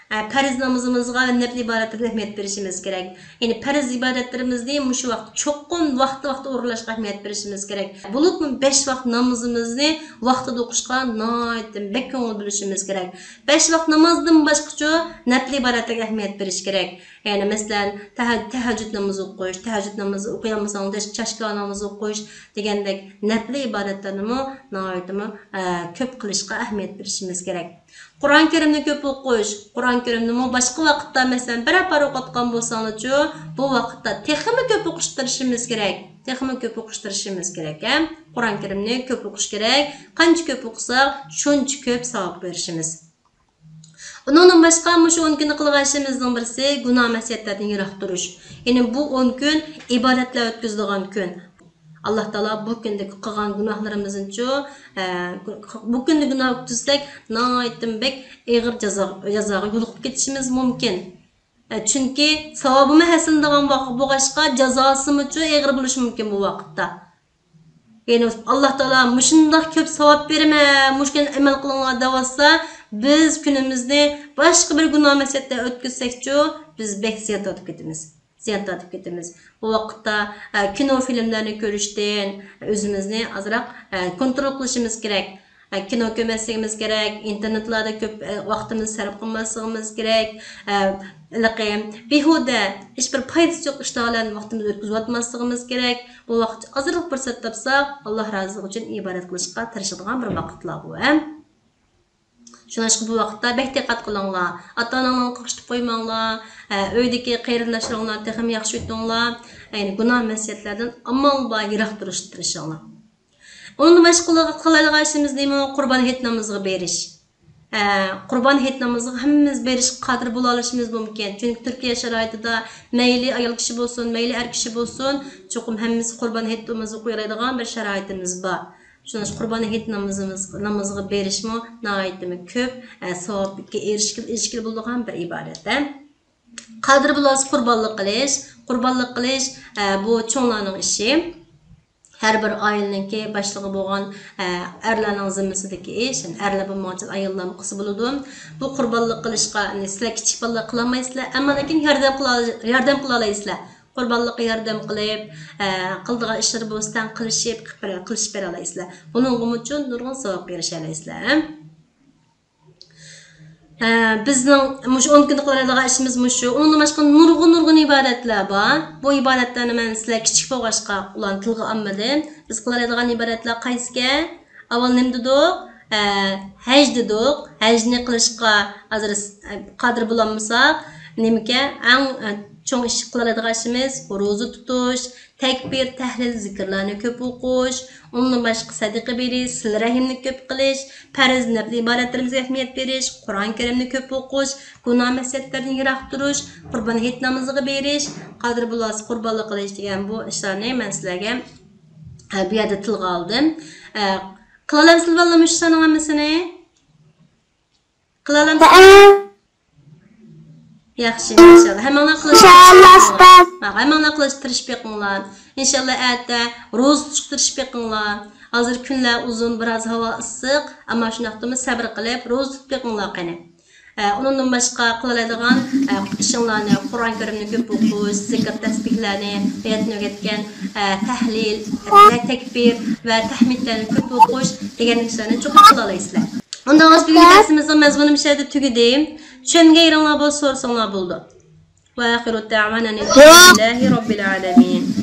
ئە، پەرز نامىزىمىزغا ۋە نەپلى ئىبادەتلەرگە ئەھمىيەت بېرىشىمىز كېرەك. يەنى پەرز ئىبادەتلىرىمىزنى مۇشۇ ۋاقىت چوقۇم ۋاقتى-ۋاقتى ئورۇنلاشقا ئەھمىيەت بېرىشىمىز كېرەك. بولۇپمۇ بەش ۋاقىت نامىزىمىزنى ۋاقتىدا ئوقۇشقا ناھايىتى بەك كۆڭۈل بۆلۈشىمىز كېرەك. بەش ۋاقىت نامازدىن باشقىچۇ نەپلى ئىبادەتلەرگە ئەھمىيەت بېرىش كېرەك. يەنى مەسىلەن، تەھە-، تەھەججۇد نامىزى ئوقۇش، تەھەججۇد نامىزى ئوقۇيالمىساڭ، چاچ-، چاشكا نامىزى ئوقۇش دېگەندەك نەپلى ئىبادەتلەرنىمۇ ناھايىتىمۇ، ئە، كۆپ قىلىشقا ئەھمىيەت بېرىشىمىز كېرەك. قۇرئان كەرىمنى كۆپ ئوقۇش، قۇرئان كەرىمنىمۇ باشقا ۋاقىتتا، مەسىلەن، بىرەر پارە ئوقۇۋاتقان بولساڭلارچۇ، بۇ ۋاقىتتا تېخىمۇ كۆپ ئوقۇشقا تىرىشىشىمىز كېرەك. تېخىمۇ كۆپ ئوقۇشقا تىرىشىشىمىز كېرەك، ھە؟ قۇرئان كەرىمنى كۆپ ئوقۇش كېرەك. قانچە كۆپ ئوقۇساق، شۇنچە كۆپ ساۋاب كۆرۈشىمىز. ئۇنىڭدىن باشقا مۇشۇ ئون كۈندە قىلغان ئىشىمىزنىڭ بىرسى گۇناھ مەسىيەتلەردىن يىراق تۇرۇش. يەنى بۇ ئون كۈن ئىبادەتلەر ئۆتكۈزىدىغان كۈن. ئاللا تائالا بۇ كۈندە قىلغان گۇناھلىرىمىزنىچۇ، ئە، بۇ كۈندە گۇناھ ئۆتكۈزسەك، ناھايىتىمۇ بەك ئېغىر جازا، جازاغا يولۇقۇپ كېتىشىمىز مۇمكىن. ئە، چۈنكى ساۋابىمۇ ھەسسىلىنىدىغان ۋاقىت بولغاچقا، جازاسىمۇچۇ ئېغىر بولۇشى مۇمكىن بۇ ۋاقىتتا. يەنى ئاللا تائالا مۇشۇنداق كۆپ ساۋاب بېرىمەن، مۇشۇ كۈن ئەمەل قىلىڭلار دەۋاتسا، بىز كۈنىمىزنى باشقا بىر گۇناھ مەسىيەتتە ئۆتكۈزسەكچۇ، بىز بەك زىيان تارتىپ كېتىمىز. زىيان تارتىپ كېتىمىز. بۇ ۋاقىتتا، ئە، كىنو، فىلىملەرنى كۆرۈشتىن ئۆزىمىزنى ئازراق، ئە، كونترول قىلىشىمىز كېرەك. ئە، كىنو كۆرمەسلىكىمىز كېرەك، ئىنتېرنېتلاردا كۆپ، ئە، ۋاقتىمىزنى سەرپ قىلماسلىقىمىز كېرەك. ئە، ھېلىقى بىھۇدە، ھېچبىر پايدىسى يوق ئىشلار بىلەن ۋاقتىمىزنى ئۆتكۈزۈۋاتماسلىقىمىز كېرەك. بۇ ۋاقىت ئازراق پۇرسەت تاپساق، ئاللا رازىلىقى ئۈچۈن ئىبادەت قىلىشقا تىرىشىدىغان بىر ۋاقىتلار بۇ، ھە. شۇڭلاشقا بۇ ۋاقىتتا بەك دىققەت قىلىڭلار. ئاتا-ئاناڭلارنى قاقشىتىپ قويماڭلار. ئە، ئۆيدىكى قېرىنداشلىرىڭلار تېخىمۇ ياخشى ئۆتۈڭلار. يەنى گۇناھ مەسىيەتلەردىن ئامال بار يىراق تۇرۇشقا تىرىشىڭلار. ئۇنىڭدىن باشقا قىلالايدىغان ئىشىمىز نېمە؟ قۇربان ھېيت نامىزىغا بېرىش. ئە، قۇربان ھېيت نامىزىغا ھەممىمىز بېرىشقا قادىر بولالىشىمىز مۇمكىن. چۈنكى تۈركىيە شارائىتىدا مەيلى ئايال كىشى بولسۇن، مەيلى ئەر كىشى بولسۇن، چوقۇم ھەممىسى قۇربان ھېيت نامىزىغا ئوقۇيالايدىغان بىر شارائىتىمىز بار. شۇڭلاشقا قۇربان ھېيت نامىزىمىز، نامىزىغا بېرىشمۇ ناھايىتىمۇ كۆپ، ئە، ساۋابقا ئېرىشكىلى، ئېرىشكىلى بولىدىغان بىر ئىبادەت، ھە. قادىر بولسا قۇربانلىق قىلىش، قۇربانلىق قىلىش، ئە، بۇ چوڭلارنىڭ ئىشى. ھەر بىر ئائىلىنىڭكى باشلىقى بولغان، ئە، ئەرلەرنىڭ زىممىسىدىكى ئىش. يەنى ئەرلەر بولمىغانچە ئاياللارمۇ قىلسا بولىدۇ. بۇ قۇربانلىق قىلىشقا، يەنى سىلەر كىچىك بالىلار قىلالمايسىلەر، ئەمما لېكىن ياردەم قىلا-، ياردەم قىلالايسىلەر. قۇربانلىققا ياردەم قىلىپ، ئە، قىلىدىغان ئىشلىرى بولسا تەڭ قىلىشىپ، قىلىپ بېرە-، قىلىشىپ بېرەلەيسىلەر. بۇنىڭغىمۇچۇ نۇرغۇن ساۋابقا ئېرىشەلەيسىلەر. ئە، بىزنىڭ مۇشۇ ئون كۈندە قىلالايدىغان ئىشىمىز مۇشۇ. ئۇنىڭدىن باشقا نۇرغۇن، نۇرغۇن ئىبادەتلەر بار. بۇ ئىبادەتلەرنى مەن سىلەر كىچىك بولغاچقا ئۇلارنى تىلغا ئالمىدىم. بىز قىلالايدىغان ئىبادەتلەر قايسىكەن؟ ئاۋۋال نېمە دېدۇق؟ ئە، ھەج دېدۇق. ھەجنى قىلىشقا ھازىر، ئە، قادىر بولالمىساق، نېمىكەن؟ ئەڭ، ئە، چوڭ ئىش قىلالايدىغان ئىشىمىز روزا تۇتۇش، تەكبىر، تەھلىل، زىكىرلارنى كۆپ ئوقۇش، ئۇنىڭدىن باشقا سەدىقە بېرىش، سىلە رەھىمنى كۆپ قىلىش، پەرز، نەپلى ئىبادەتلىرىمىزگە ئەھمىيەت بېرىش، قۇرئان كەرىمنى كۆپ ئوقۇش، گۇناھ مەسىيەتلەردىن يىراق تۇرۇش، قۇربان ھېيت نامىزىغا بېرىش، قادىر بولسا قۇربانلىق قىلىش دېگەن بۇ ئىشلارنى مەن سىلەرگە، ئە، بۇ يەردە تىلغا ئالدىم. ئە، قىلالامسىلەر بالىلار مۇشۇ ئىشلارنىڭ ھەممىسىنى؟ قىلالامسىلەر؟ ياخشى، ماشائاللا. ھەممىڭلار قىلىشقا، ماشائاللا، ئۇستاز. ھا، ھەممىڭلار قىلىشقا تىرىشىپ بېقىڭلار. ئىنشاللا ئەتە روزا تۇتۇشقا تىرىشىپ بېقىڭلار. ھازىر كۈنلەر ئۇزۇن، بىراز ھاۋا ئىسسىق، ئەمما شۇنداقتىمۇ سەبرى قىلىپ روزا تۇتۇپ بېقىڭلار قېنى. ئە، ئۇنىڭدىن باشقا قىلالايدىغان، ئە، ئىشىڭلارنى قۇرئان كەرىمنى كۆپ ئوقۇش، زىكىر تەسبىھلەرنى، ھاياتتىن ئۆگەتكەن، ئە، تەھلىل، ئە، تەكبىر ۋە تەھمىدلەرنى كۆپ ئوقۇش دېگەندەك ئىشلارنى چوقۇم قىلالايسىلەر. ئۇنداق بولسا بۈگۈنكى دەرسىمىزنىڭ مەزمۇنى مۇشۇ يەردە تۈگىدى. چۈشەنمىگەن يېرىڭلار بولسا سورىساڭلار بولىدۇ. وآخر دعوانا أن الحمد لله رب العالمين.